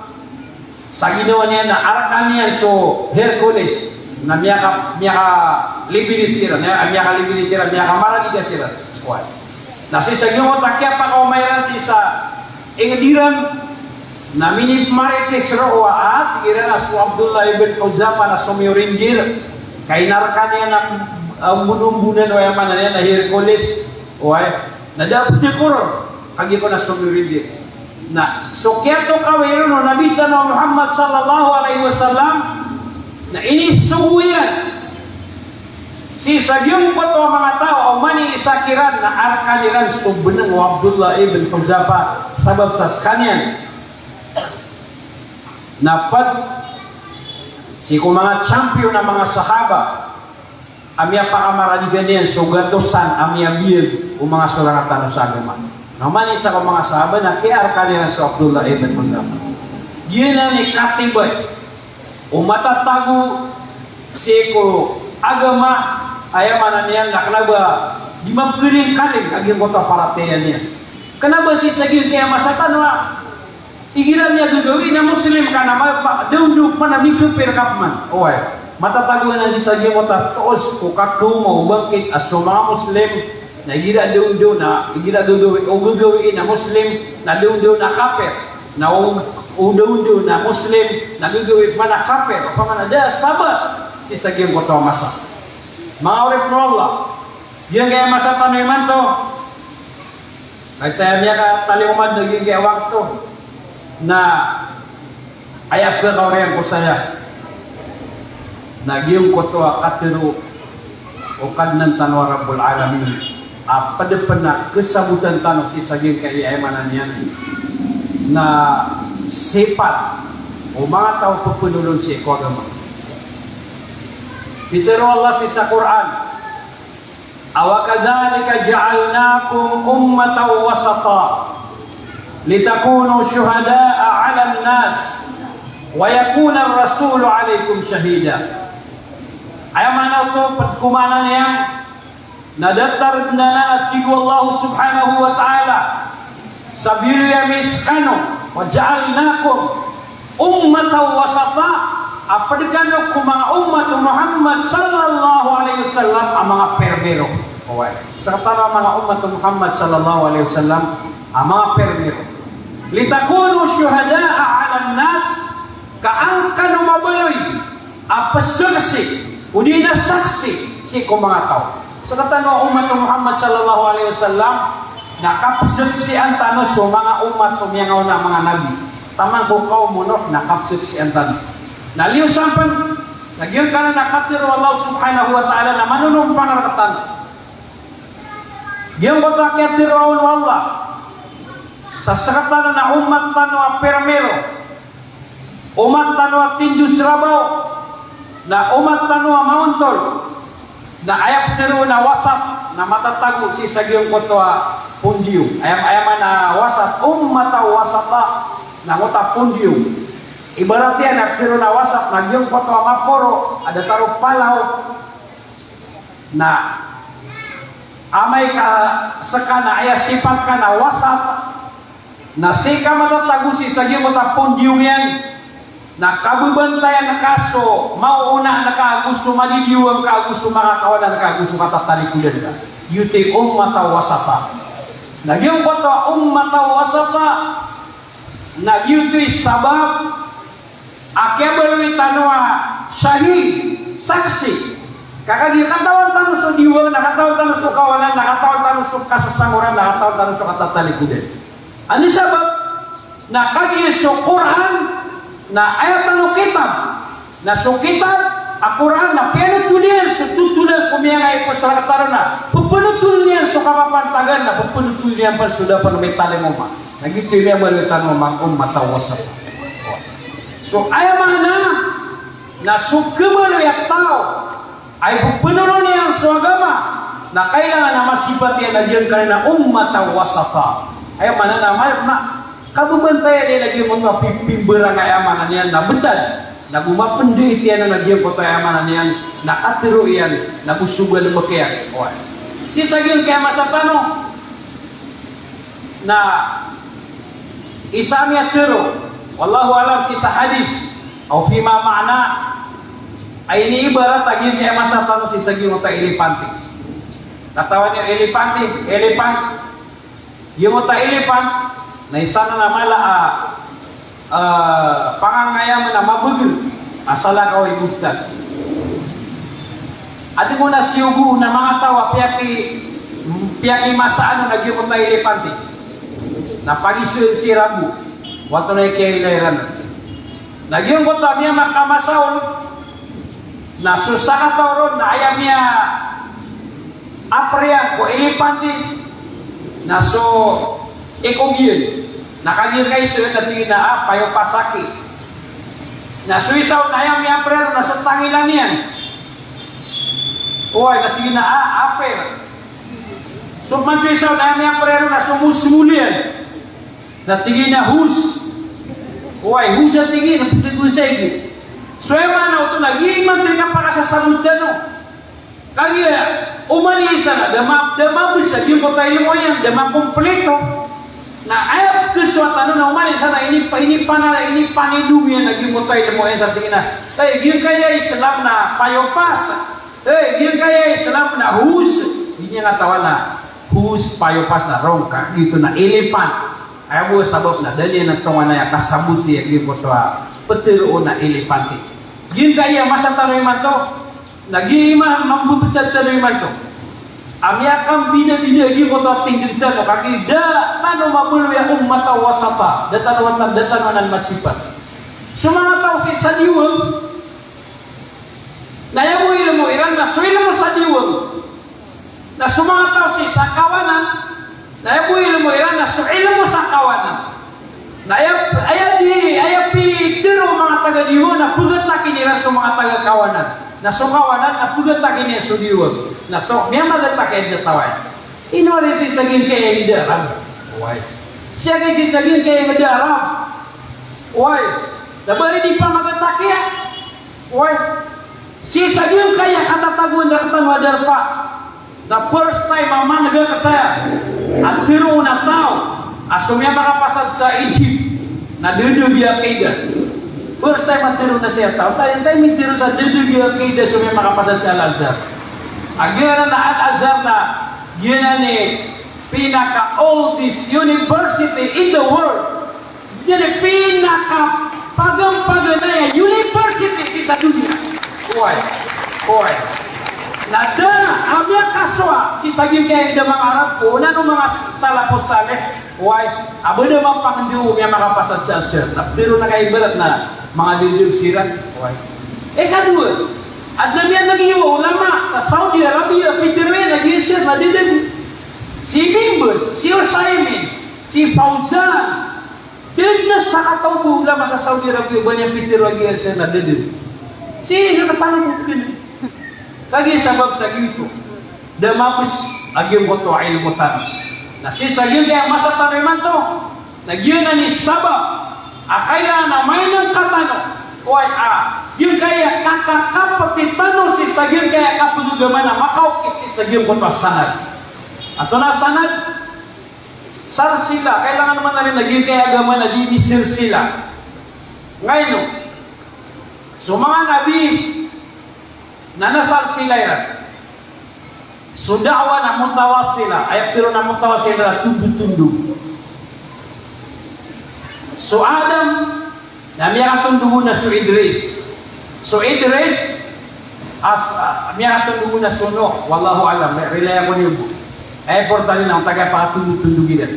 sa ginawa niyan na Arkan iyan so Hercules, na miyaka-, miyaka-liberate siran, na miyaka-liberate siran, miyakamaradig siran. Oway. Na sii sa giyangkoto a kiyapakaoma iran sii sa ingd iran, na minimarites roo a, tig iran a so Abdullah ibn Hudhafah na somiyorindir, ka inarkan iyan a, ah, mbonombonan, aya maana niyan na Hercules. Oway. Na da a pthakoron, kagiya ko na somiyorindir. Na so kiyatokawi ron o Nabi tano a Muhammad sallallahu alaihi wasallam, na inisogo iyan sii sa giyangkoto a manga taw a oman i isa kiran na Arkan iran so bnng o Abdullah ibn Hudhafah, sabap sa skaniyan na pd sii ko manga champion a manga sahaba a miyapakamaradigan iyan so gatosan a miyabiyag o manga sorang tano sa agama. Na oman i isa ko manga sahaba na kiyaarkan iran so Abdullah ibn Hudhafah. Giyanan i katibay o matatago sii ko agama, aya maana niyan na kna ba di mapkalingkaling a giyangkoto a paratiyaya niyan. Kna ba sii sa giyangkaya masa tano a igira miyagagawii na Muslim ka na ma-, ma-, daondaw pman a mikapir ka pman. Oway. Matatago anan sii sa giyangkoto a toos ko kakaoma o bangkit a so manga Muslim na igira daondaw na, igira gagawii, o gagawii na Muslim na daondaw na kapir. Na o, o daondaw na Muslim na gagawii pman a kapir. Opama na da a sabat sii sa giyangkoto a masa. Manga oripn o Allah. Giyangkaya masa tano imanto. Ay, taya miyakatalingoma dn a giyangkaya wakto. Na aya pkakaoriyan ko saya na giyangkoto a katharo o Kadnan tano a Rabbul Alamin a pd pn a kasabotan tano sii sa giyangkaya, aya maana niyan na sipat o manga taw a pphanolon sii ko agama. Pitharo o Allah sii sa Qur'an, "Wa kadhalika ja'alnakum ummatan wasata litakunu shuhada'a 'alan nas wa yakunar rasulu 'alaikum shahida." Aya maana oto, pd ko maana niyan na datar dn anan a tig o Allah subhanahu wa ta'ala sa biyaloy ami skano, "Wa ja'alnakum ummatan wasata," a pd kano ko manga ummat o Muhammad sallallahu alaihi wasallam a manga pirmiro. Oway. Sktano a manga ummat o Muhammad sallallahu alaihi wasallam a manga pirmiro. "Litakunu shuhada'a 'alan nas," ka an kano mabaloy a pzaksi, odi na saksi sii ko manga taw. Sktano a ummat o Muhammad sallallahu alaihi wasallam na kapzaksian tano so manga ummat o miyangaona a manga nabi. Taman ko kaom o Nuh na kapzaksian tano. Na liyo sampn, na giyangkanan a katharo o Allah subhanahu wa ta'ala na manonompang rktano. Giyangkoto a kiyatharo o Allah sa sktano a ummat tano a pirmiro, ummat tano a tindosrabaw, na ummat tano a maontol, na aya ptharoon a wasat na matatago sii sa giyangkoto a podium. Aya, aya maana a wasat, ummatan wasata, na angkoto a podium. Ibarat iyan a ptharoon a wasat na giyangkoto a maporo a datar o palaw, na amay ka ska na aya sipat ka na wasat, na sii ka matatago sii sa giyangkoto a podium iyan, Na kabebantayan ka so maoona ka ago so madidiwang ka ago so makakawanan ka ago so katatalikodan ka. Giyoto i ummatan wasata. Na giyangkoto a ummatan wasata, na giyoto i sabap a kiyabaloy tano a shahid, saksi. Ka kagiya katawan tano so diwang, na katawan tano so kawanan, na katawan tano so kasasangoran, na katawan tano so katatalikodan. Anda i sabap? Na kagiya so Qur'an na aya tano kitab. Na so kitab a Qur'an na piyanothol iyan so thothol ko miyangaipoon sa rk tano na pphanothol iyan so kapapantagan, na pphanothol iyan pn so da pn mitalingoma. Na giyoto i miyabaloy tano a ummatan wasata. So aya maana na so khabaloy a taw a ipphanothol iyan so agama, na kailangan a masipat iyan a giyangkanan a ummatan wasata. Aya maana na ma-, ma-, kabebantayan iyan a giyangkoto a pi-, pimbarangay a maana niyan na btad. Na go mapndait iyan a giyangkoto a aya maana niyan na katharo iyan, na go so galbk iyan. Oway. Sii sa giyangkaya masa tano, na isa a miyatharo, wallahu a'lam, sii sa hadis, aw fima ma'na, a iniibarat a giyangkaya masa tano sii sa giyangkoto a elepante. Katawan iyo elepante, elephant. Giyangkoto a elephant, na isa nan a mala a, ah, pangangayam a mabagr a salakaw i bostan. Adn on a siyogo na manga taw a piyaki-, piyakimasaan on a giyangkoto a elepante. Na pagisn sii rambo. Oto na ikiyailay iran. Na giyangkoto a miyamakamasa on, na so sakataw ron na aya miya-apre iyan ko elepante na so ikog iyan. Na kagiya kaiso na tig iyan a, ah, payopas aki. Na so isa on na aya miya-apre ron na so tangila niyan. Oway, na tig iyan a, ah, ape. So pman so isa on na aya miya-apre ron na so mosmol iyan. Na tig iyan a hos. Oway, hos a tig iyan, na pthagon sa ig. So aya maana oto na giya imanto i kapakasasabot tano. Kagiya oman i isa na da ma-, da mabes a giyangkoto a ilmo iyan, da makomplito. Na aya pkhasowa tano na oman i isa na inipa-, inipanala, inipanidom iyan a giyangkoto a ilmo iyan sa tig iyan a, ay, giyangkaya Islam na payopas. Ay, giyangkaya Islam na hos. Di niyan katawan a hos, payopas na rongka, giyoto na elephant. Aya bo sabap na da niyan tonganay a kasaboti a giyangkoto a ptharoon a elepante. Giyangkaya masa tano imanto, na giya iman mambebetad tano imanto a miyakambinabina a giyangkoto a tingd tano, kagiya da tano mabaloy a ummatan wasata, da tano, da tano anan masipat. So manga taw sii sa diwang, na aya bo ilmo iran na so ilmo sa diwang. Na so manga taw sii sa kawanan, na aya bo ilmo iran na so ilmo sa kawanan. Na aya, aya di, aya pitharo o manga taga diwang na pgatakin iran so manga taga kawanan. Na so kawanan na pgatakin iran so diwang. Na oto, miyamagatakin a taw aya. Ino ari sii sa giyangkaya ingd a Arab? Oway. Sii sa giyangkaya ingd a Arab? Oway. Da ba ari di pamagatakin a? Oway. Sii sa giyangkaya katatagoan rktano a darpa, na first time a manegak saya a tharoon a taw a so miyapakapasad sa Egypt na da dn a aqida. First time a tharoon a saya a taw, taw, taw, mitharo sa da dn a aqida so miyapakapasad sa Al-Azhar. A giyanan a Al-Azhar na giyanan i pinaka oldest university in the world. Giyanan i pinakapaganpaganay a university sii sa doniya. Oway. Oway. Na da a miyakasowa sii sa giyangkaya ingd a manga Arab, o na o manga salafus salih. Oway. A ba da mapangndao o miyapakapasad sa Azhar. Na pd ron a kaibarat na manga dagdag siran. Oway. Ikadowa, adn a miyaneg iyo a ulama sa Saudi Arabia, pitharo iyan a giya Azhar na da dn. Si Bin Baz, si Uthaymin, si Fawzan, da dn a sakataw bo a ulama sa Saudi Arabia ba niyan pitharo a giya Azhar na da dn. Sii sa katano bo dn. Kagiya sabap sa giyoto, da mabes a giyangkoto a ilmo tano. Na sii sa giyangkaya masa tano imanto, na giyanan i sabap a kailangan a mainengka tano. Oway, a giyangkaya kakakapeti tano sii sa giyangkaya kapagagama na makaokit sii sa giyangkoto a sanad. Antonaa a sanad? Salsila, kailangan man ari na giyangkaya agama na dii misalsila. Ngaino? So manga nabi na nasalsila iran. So da'wah na mutawassila, aya pitharo a mutawassila na tondotondog. So Adam na miyakatondog on na so Idris. So Idris, as-, ah, miyakatondog on na so Nuh. Wallahu a'lam, ri-, rilaya ko niyo bo. Aya importante na antaa i pakatondotondog iran.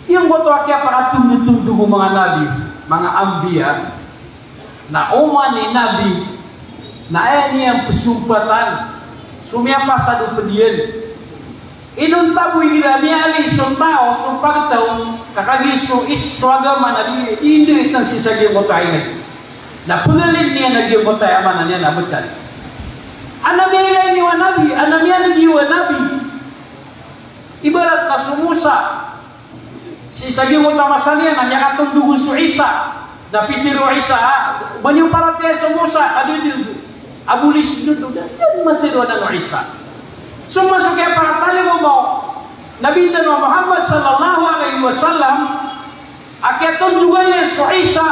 Giyangkoto a kiyapakatondotondog o manga nabi, manga anbiya, na oman i nabi na aya niyan pzompatan so miyapasad o pd iyan. Inonta bo igira miyalin so taw so pagtaw ka kagiya so is-, so agama na di, di indetan sii sa giyangkoto a ingd. Na pngalin iyan a giyangkoto a aya maana niyan na btad. Adn a miyailay niyo a nabi, adn a miyalin iyo a nabi. Ibarat na so Musa, sii sa giyangkoto a masa niyan na miyakatondog on so Isa. Na pitharo o Isa, ah, ba niyo paratiyaya so Musa? Adn a, abolis dn oto, da, da niyan matharo anan o Isa. So masa o kiyapakatalingoma o Nabi tano a Muhammad sallallahu alaihi wasallam, a kiyatondogan iyan so Isa,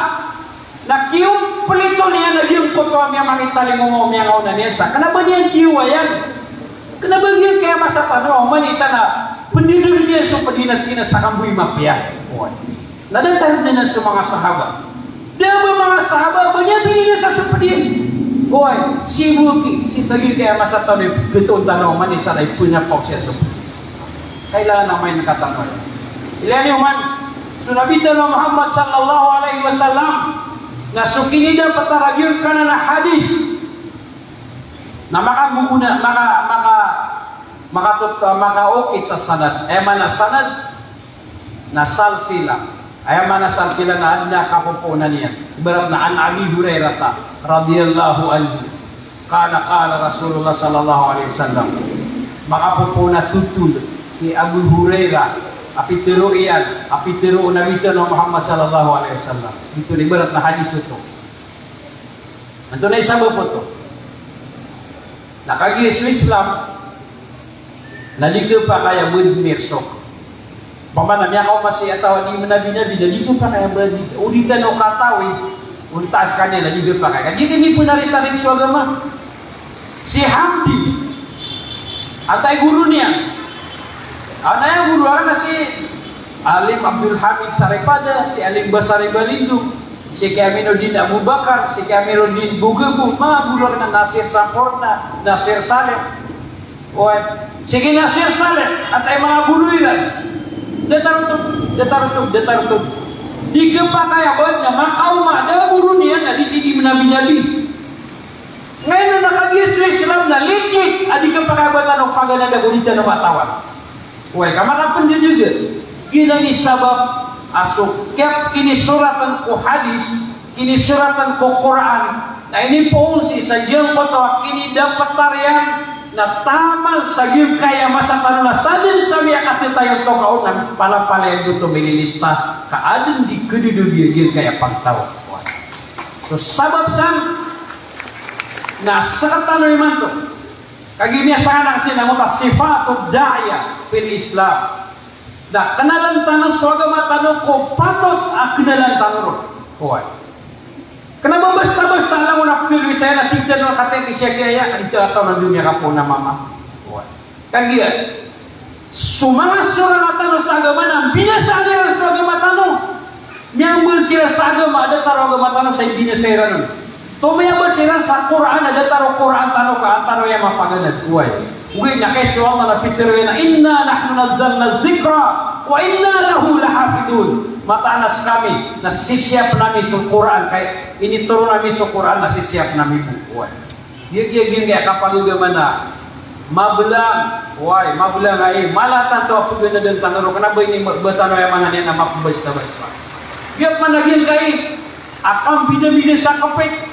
na kiyompleto niyan a giyangkoto a miyamanitalingoma o miyangaoona niyan sa. Kna ba niyan kiyawayan. Kna ba giyangkaya masa tano, oman i isa na pndodog iyan so pd iyan a tig iyan a sakn bo i mapiya. Oway. Na datar dn anan so manga sahaba. Da a ba manga sahaba, ba niyan tig iyan sa so pd iyan. Oway, sii bo ki, sii sa giyangkaya masa tano i pkatoon tano, oman i isa na ipnakaos iyan so pd iyan. Kailangan a main katano. Ilaya niyo man, so Nabi tano a Muhammad sallallahu alaihi wasallam, na so kinidapat a ragiyangkanan a hadis na makagogona, maka, maka, makatot-, makaokit sa sanad. Aya maana sanad na salsila. Aya maana salsila na adn a kapopoonan iyan. Ibarat na an Abi Hurairata radhiyallahu anhu. Qala, qala Rasulullah sallallahu alaihi wasallam. Makapopoon a thotol i Abu Hurairah, a pitharo iyan, a pitharo o Nabi tano a Muhammad sallallahu alaihi wasallam. Ito na ibarat na hadis oto. Antonaa i sabap oto? Na kagiya so Islam na di khapakay a bad mirsok. Opama na miyakaoma sii a taw a di manabi-nabi, na di khapakay a bad, o di tano katawi o onta skaniyan, na di khapakay. Kagiya di pn a risarik so agama. Si Hamdi, antaa i goro niyan? Antaa i goro, anan na si Alim Abdul Hamid Saripada, si Alim Basari Balindo, si Ki Aminuddin Abubakar, si Ki Aminuddin Bugabo, manga goro anan, Nasir Samporna, Nasir Saleh. Oway. Si Ki Nasir Saleh, antaa i manga goro iran? Datar oto, datar oto, datar oto. Di khapakay a bad na makaoma, da a goro niyan na di sii di manabi-nabi. Ngayon na kagiya so Islam na legit, a di khapakay a ba tano paganada ko di tano katawan. Oway, ka makapndodog. Giyanan i sabap a so kiyap-, kinisoratan ko hadis, kinisoratan ko Qur'an, na inipoon sii sa giyangkoto a kinidaptar iyan na taman sa giyangkaya masa tano na sadn sa miyakatitayon to ka on na palapalaya oto mililista, ka adn di khadodog a giyangkaya pagtaw. So sabap san na sktano imanto. Kagiya miyasangan a kasi na mota sifatud da'iyah fil Islam. Na knalan tano so agama tano ko patot a knalan tano ron. Oway. Kna ba basta-basta a langon a pkhailay saya na tig tano a katii ki Sheikh Yahya, a di tano katawan a di miyakapoon a mama. Oway. Kagiya so manga sorang a tano sa agama na binasaan iran so agama tano. Miyambal siran sa agama a datar o agama tano sa ibinasa iran on. Tomiyabat siran sa Qur'an a datar o Qur'an tano ka an tano aya mapaganad. Oway. Ogaid na kay so Allah na pitharo iyan a, "Inna nahnu nazzalna dhikra wa inna lahu lahafidhun." Mataan a skami na sisiyapn ami so Qur'an, ka initoron ami so Qur'an na sisiyapn ami bo. Oway. Giya, giya, giya, giya kapagagama na mablang, oway, mablang ai, mala tanto a paganadan tano ron, kna ba ini ma-, ba tano aya maana niyan na mapbasta-basta. Giya pman a giyangkai a kambidabida sa kpit,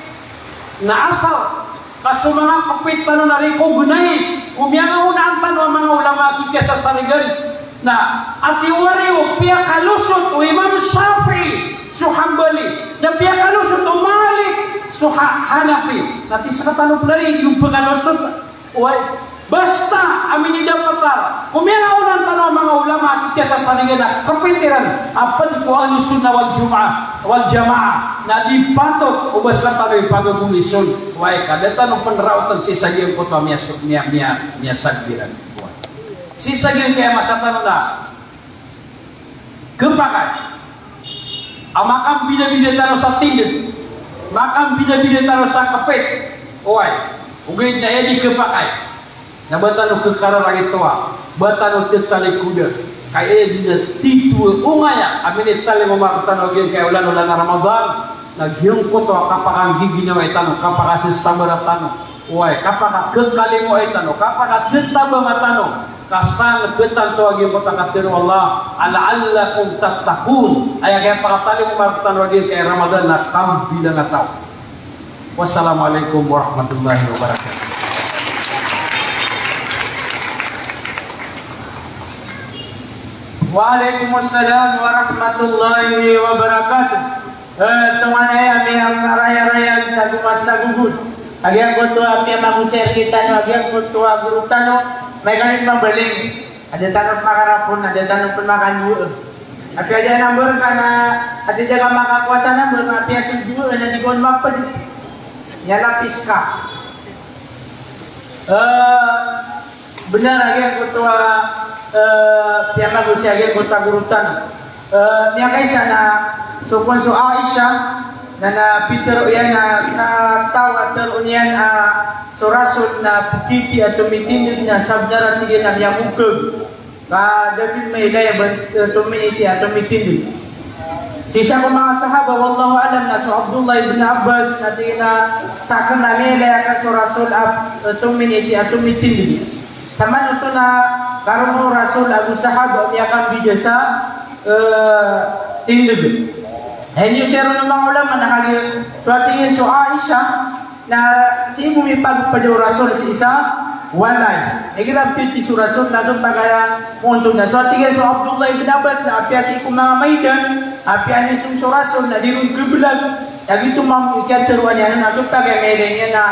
na asal ka so manga kpit tano na recognize o miyangaonaan tano a manga ulama a kikiyasasarigan. Na ati wari o piyakalusot o Imam Shafi'i so Hanbali, na piyakalusot o Malik so Ha-, Hanafi. Na ati sktano pn ari o pkalusot. Oway, basta a minidaptar ko miyangaonaan tano a manga ulama a kikiyasasarigan a kpit iran a pd ko Ahlus Sunnah wal Jumu'ah, wal Jama'ah. Na di patot o ba sekatano i pagagomison. Oway, ka da tano pen raoten sii sa giyangkoto a miyaso-, miya-, miya-, miyasagbiran. Oway. Sii sa giyangkaya masa tano na kepakay a makambidabida tano sa tindeg, makambidabida tano sa kepit. Oway, ogaid na aya di kepakay na ba tano kekararangitowa, ba tano tetalikoda. Ka aya di na titho a ongaya a minitalingoma rektano a giyangkaya olan-olan a Ramadan, na giyangkoto a kapakanggiginawai tano, kapakasesabara tano. Oway, kapakakekalimoay tano, kapakatetabanga tano, ka sangketan to a giyangkoto a katharo o Allah, "La'allakum tattaqun." Aya kiyapakatalingoma rektano a giyangkaya Ramadan na kambilangataw. Wassalamu alaikum warahmatullahi wabarakatuh. Wa alaikumussalam warahmatullahi wabarakatuh. Eh, tonganay ami a karayarayan sa Gumas sa Gugud. A giyangkoto a piyamagosay rektano, a giyangkoto a goro tano, may kanin mambaling. Ada tano makarapon, ada tano pen makandoa. Apiya da number ka na, ada da ka makakowa sa number, apiya so doa na di kon maped. Aya lapis ka. Eh, Benar a giyangkoto a, eh, piyamagosay a giyangkoto a goro tano. Eh, miyakaisa na so kon so Aisha, na, na pitharo iyan a sa taw a tharoon iyan a so Rasul na pithiti a tomitindeg na sabenar a tig iyan a miyamokeg. Ka da dn mailay a ba, eh, tomititi a tomitindeg. Sii sa ko manga sahaba, wallahu a'lam, na so Abdullah ibn Abbas, na tig iyan a saken na miyailay akn so Rasul a, eh, tominiti a tomitindg. Taman oto na karoma o Rasul ago sahaba a miyakambida sa, eh, tindg. Aya niyo siya ron o manga ulama na kagiya so a tig iyan so Aisha, na sii bo mipagpd o Rasul sii sa walay. Igira pithiti so Rasul na oto pagaya moontod na. So a tig iyan so Abdullah ibn Abbas na apiya sii ko manga maidan, apiya anisong so Rasul na di ron khablag. Lagid oto mambo i kiyatharo iyan anan na oto pagaya mailay niyan na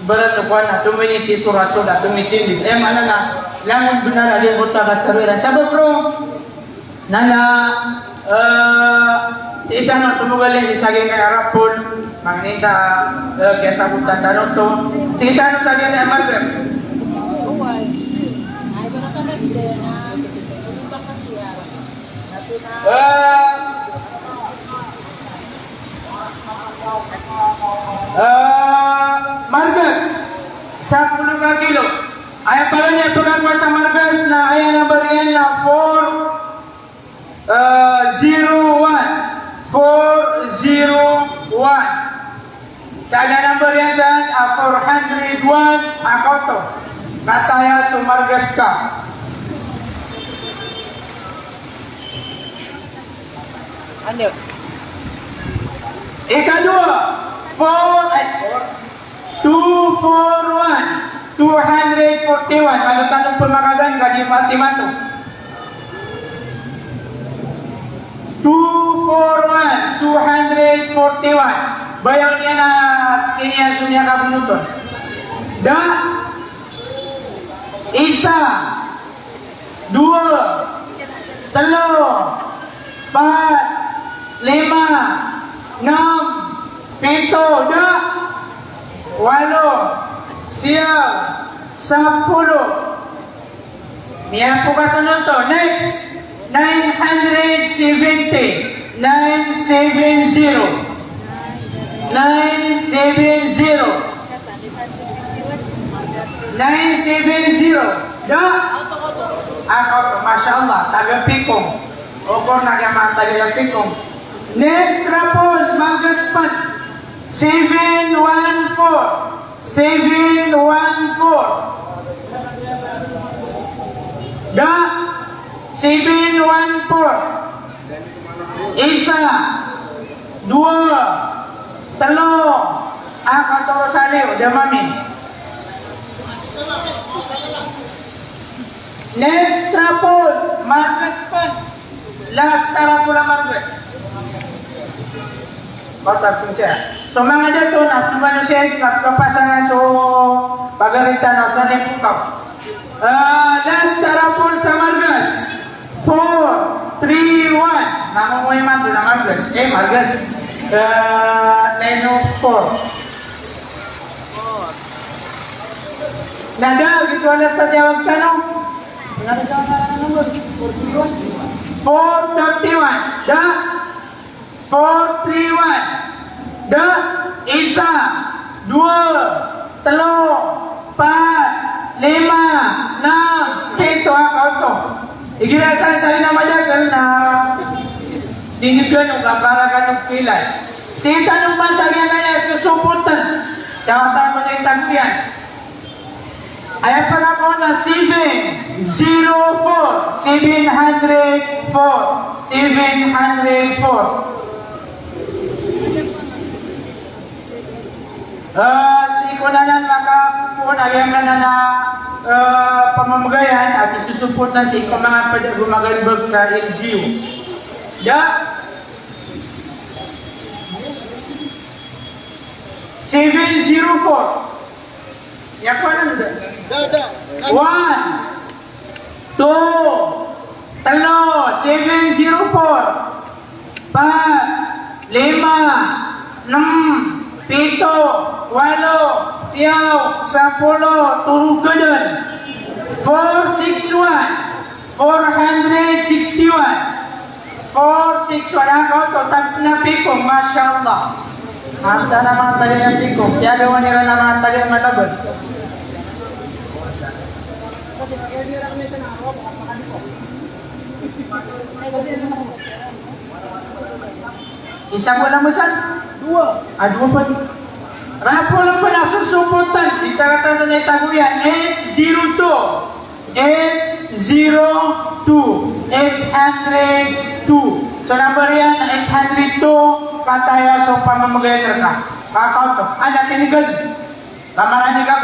ibarat o kowan na tominiti so Rasul na tomitindg. Aya maana na langon bnar a di oto a katharo iran. Sabap roo, Na na, eh, sii tano tomogalin sii sa giyangkaya rapol, mangni ta, eh, kiyasabotan tano oto. Sii tano sa giyangkaya margas. Eh, eh, margas, sapolo ka kilo. Aya pala niyan pagkakowa sa margas na aya number iyan na four, Eh, zero one, four zero one. Sa number iyan san, ah, four hundred one, ah, koto. Kataya so margas ka. Ano? Ikadowa, four, ay, four. Two four one, two hundred forty-one. Malo tano pmakagan ka di mati mato. Two four one, two hundred forty-one. Bayaw niyan a skiniyan so miyakabonoton. Da, isa, dowa, tlo, pat, lima, nam, pito, da, walo, siyaw, sapolo. Miyapokas on oto. Next, nine hundred seventy. Nine seven zero. Nine seven zero. Nine seven zero. Da? Ako, masha Allah, taga Pikong. Okor na kaya mga taga Pikong. Next raffle, margas pn. Seven one four. Seven one four. Da? Seven one four. Isa, dowa, tlo, a katoro sa liyo, da mamin. Next raffle, margas pn. Last a raffle a margas. Kota Kucha. So manga dato na, tumano siya, kapkapasangan so pagarita na sa lipukaw. Ah, last a raffle sa margas. Four, three, one. Nangongoy man to na margas. Eh, margas. Ah, nine oh four. Na da, giyoto a last a tiyawag tano. Four thirty-one. Da? Four three one. Da? Isa, dowa, tlo, pat, lima, nam, pito, a kaoto. Igira san sa ina madakl na di niyo kano kapara kano pilay. Sii tano man sa giyanan a sosopotan. Tawa tano na itago iyan. Aya pala ko na seven zero four, seven hundred four, seven hundred four. Ah, sii ko nanan makapoon a giyanan a, ah, pamamagayan a kisosopotan sii ko manga pd a gomagalbk sa L G U. Da? Seven zero four. Aya pala na da. Da, da. One, two, tlo, seven zero four. Pat, lima, nem, pito, walo, siyaw, sapolo, toro, gadn. Four six one. Four hundred sixty-one. Four six one. A kaoto, tag na piko, masha Allah. Antara manga taga niyan piko. Tiyagawan iran a manga taga niyan malabad. Isa bo na masa? Dowa. Ah, dowa pn. Raffle pn a sosopotan. Di tano tano na itago iyan. Eight zero two. Eight zero two. Eight hundred two. So number iyan, eight hundred two. Kataya so pamamagayan rka. Kakaoto. Anda tinigad? Lamaran iyan ka.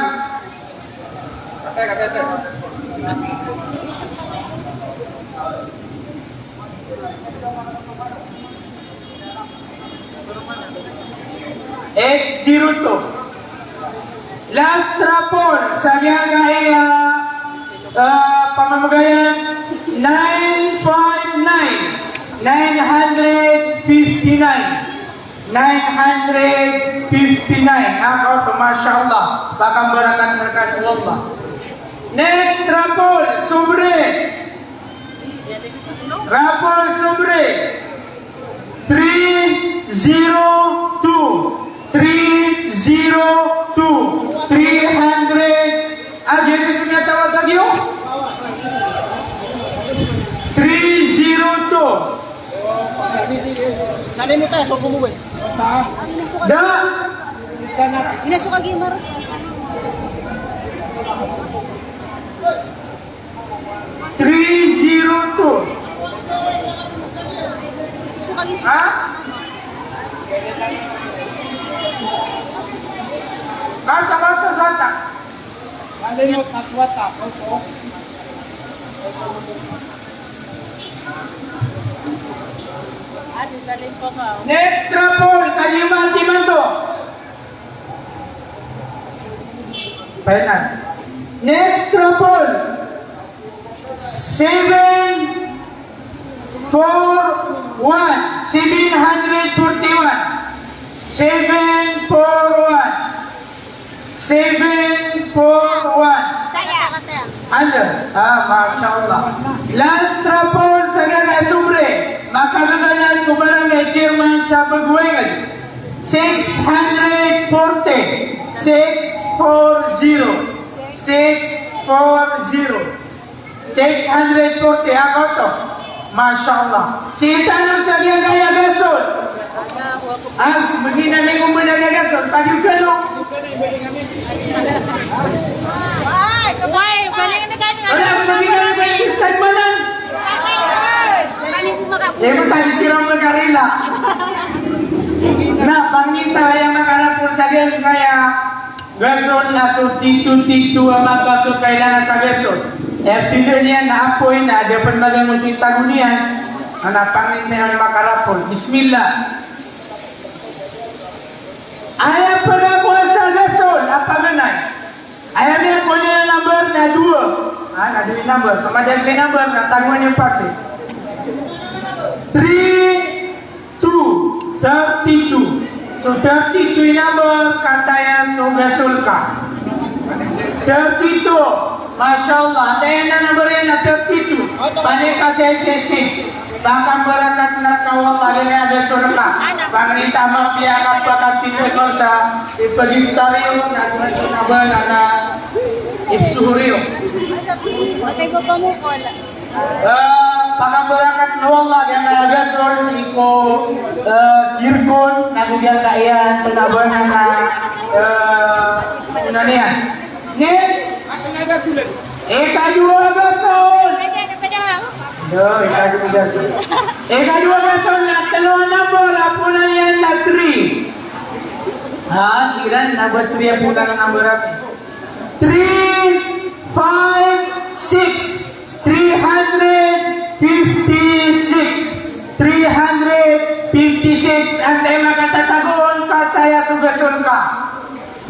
Eight zero two. Last raffle sa giyangkaya, ah, pamamagayan, nine five nine, nine hundred fifty-nine. Nine hundred fifty-nine. A kaoto, masha Allah. Pakambarakat rka, wallah. Next raffle, sobre. Raffle sobre. Three zero two. Three zero two. Three hundred. Ah, jadi sudah tahu lagi, oh? Three zero two. Sa limit tayo, so bumuwi. Da. Ina so kagi maro. Three zero two. So kagi. Ha? Kanta, kanta, kanta. Sa limit na swata, opo. Next raffle, kagiya mati man to. Final. Next raffle, seven four one, seven hundred forty-one. Seven four one. Seven four one. Ano? Ah, masha Allah. Last raffle sa giyangkaya sobre. Makagaganad ko barangay chairman sa Baguengan. Six hundred forty. Six four zero. Six four zero. Six hundred forty, a kaoto. Masha Allah. Sii tano sa giyangkaya gasol. Ah, magi na ni ko muna giyangkaya gasol. Pagi kano. Ay, kabay, balik na kami. Wala, magi na ni ko, start mo na. Eh, mo tayo sila makarila. Na, pangita aya makarapol sa giyangkaya gasol na so tito-tito a mapakakailangan sa gasol. Aya pitharo niyan na apoy na da pn magamo so itago niyan, na pangni niyan makarapol. Bismillah. Aya pn a kowa sa gasol a paganay. Aya miyakowa niyan a number na dowa. Ah, na dowa i number. Sa madakl i number na tagoan iyo pasi. Three, two, Thirty-two. So thirty-two i number, kataya so gasol ka. Thirty-two. Masha Allah. Antaa i number iyan na thirty-two? Pangni ka sa S S T. Pakambarakat na rka o Allah, di na gasol ka. Pangni ta mapiya ka pakatinda ko sa ipagiftar iyo, na na ba na na ipsuhur iyo. Matay ko pamukol. Eh, pakambarakat na o Allah, di na gasol sii ko, eh, Girgon, na so giyangkaya, panabanan na, eh, unaniyan. Next. Ikadowa a gasol. Yo, ikadowa a gasol. Ikadowa a gasol na tlo a number, a poon iyan na three. Ha, iran na ba three a poon a number a Three five six. Three hundred fifty-six. Three hundred fifty-six. Antaa i makatatago on, kataya so gasol ka.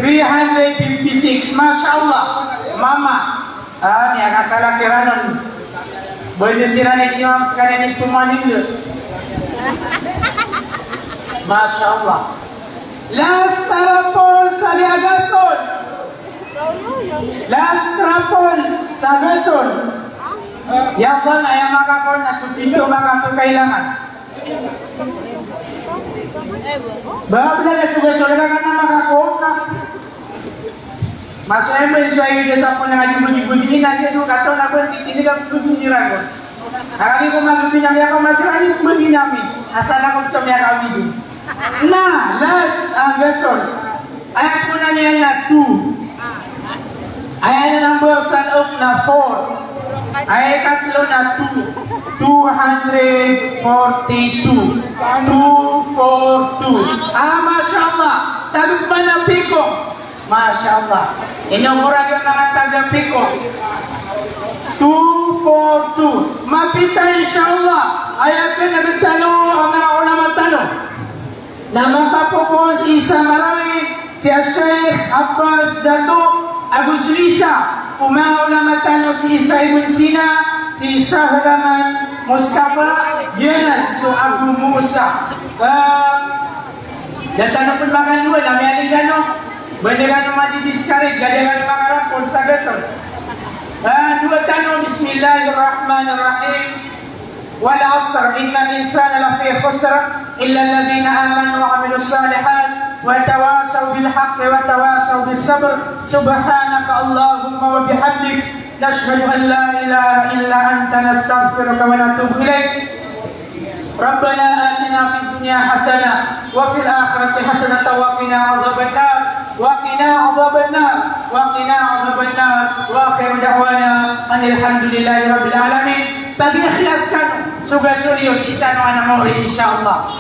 Three hundred fifty-six. Masha Allah. Mama. Ah, miyakasala kiran on. Bali siran i imam sekaniyan i pemain. Masha Allah. Last a raffle sa gasol. Last raffle sa gasol. Ya Allah, aya makakaon na so pito makakakailangan. Ba, bala na so gasol ka na makakaon na. Masoya mo, so aya di sa pon nga di mo di mo di na di do kato na ba di di ka pito di ragon. Kami ko magpinamaya ko masira ni pito di nami. Asal ako sa maya kami di. Na, last a gasol. Aya poon iyan na two. Aya number sa loob na four. Aya ikatlo na two. Two hundred forty-two. Two four two. Ah, masha Allah. Tagompa na piko. Masha Allah. Ino ko radiyo na nga taga piko. Two four two. Mapita, insha Allah. Aya kena tano, a manga ulama tano. Na makapopoon sii sa Marawi, si Sheikh Abbas Dato, ago so isa ko manga ulama tano sii sa Ibn Sina, si Shah Rahman Mustafa, giyanan so Abu Musa. Ah, da tano pn makandowa, na miyaling kano, ba da kano madi-discourage, da kano makarapod sa gasol. Ah, dowa tano, Bismillahirrahmanirrahim. والعصر إن الإنسان لفي خسر إلا الذين آمنوا وعملوا الصالحات وتواصوا بالحق وتواصوا بالصبر سبحانك اللهم وبحمدك نشهد أن لا إله إلا أنت نستغفرك ونتوب إليك. ربنا آتنا في الدنيا حسنة وفي الآخرة حسنة وقنا عذاب النار، وقنا عذاب النار، وقنا عذاب النار، وآخر دعوانا أن الحمد لله رب العالمين. Pag-ikhlas kano so gasol iyo sii sa ano a mori, insha Allah.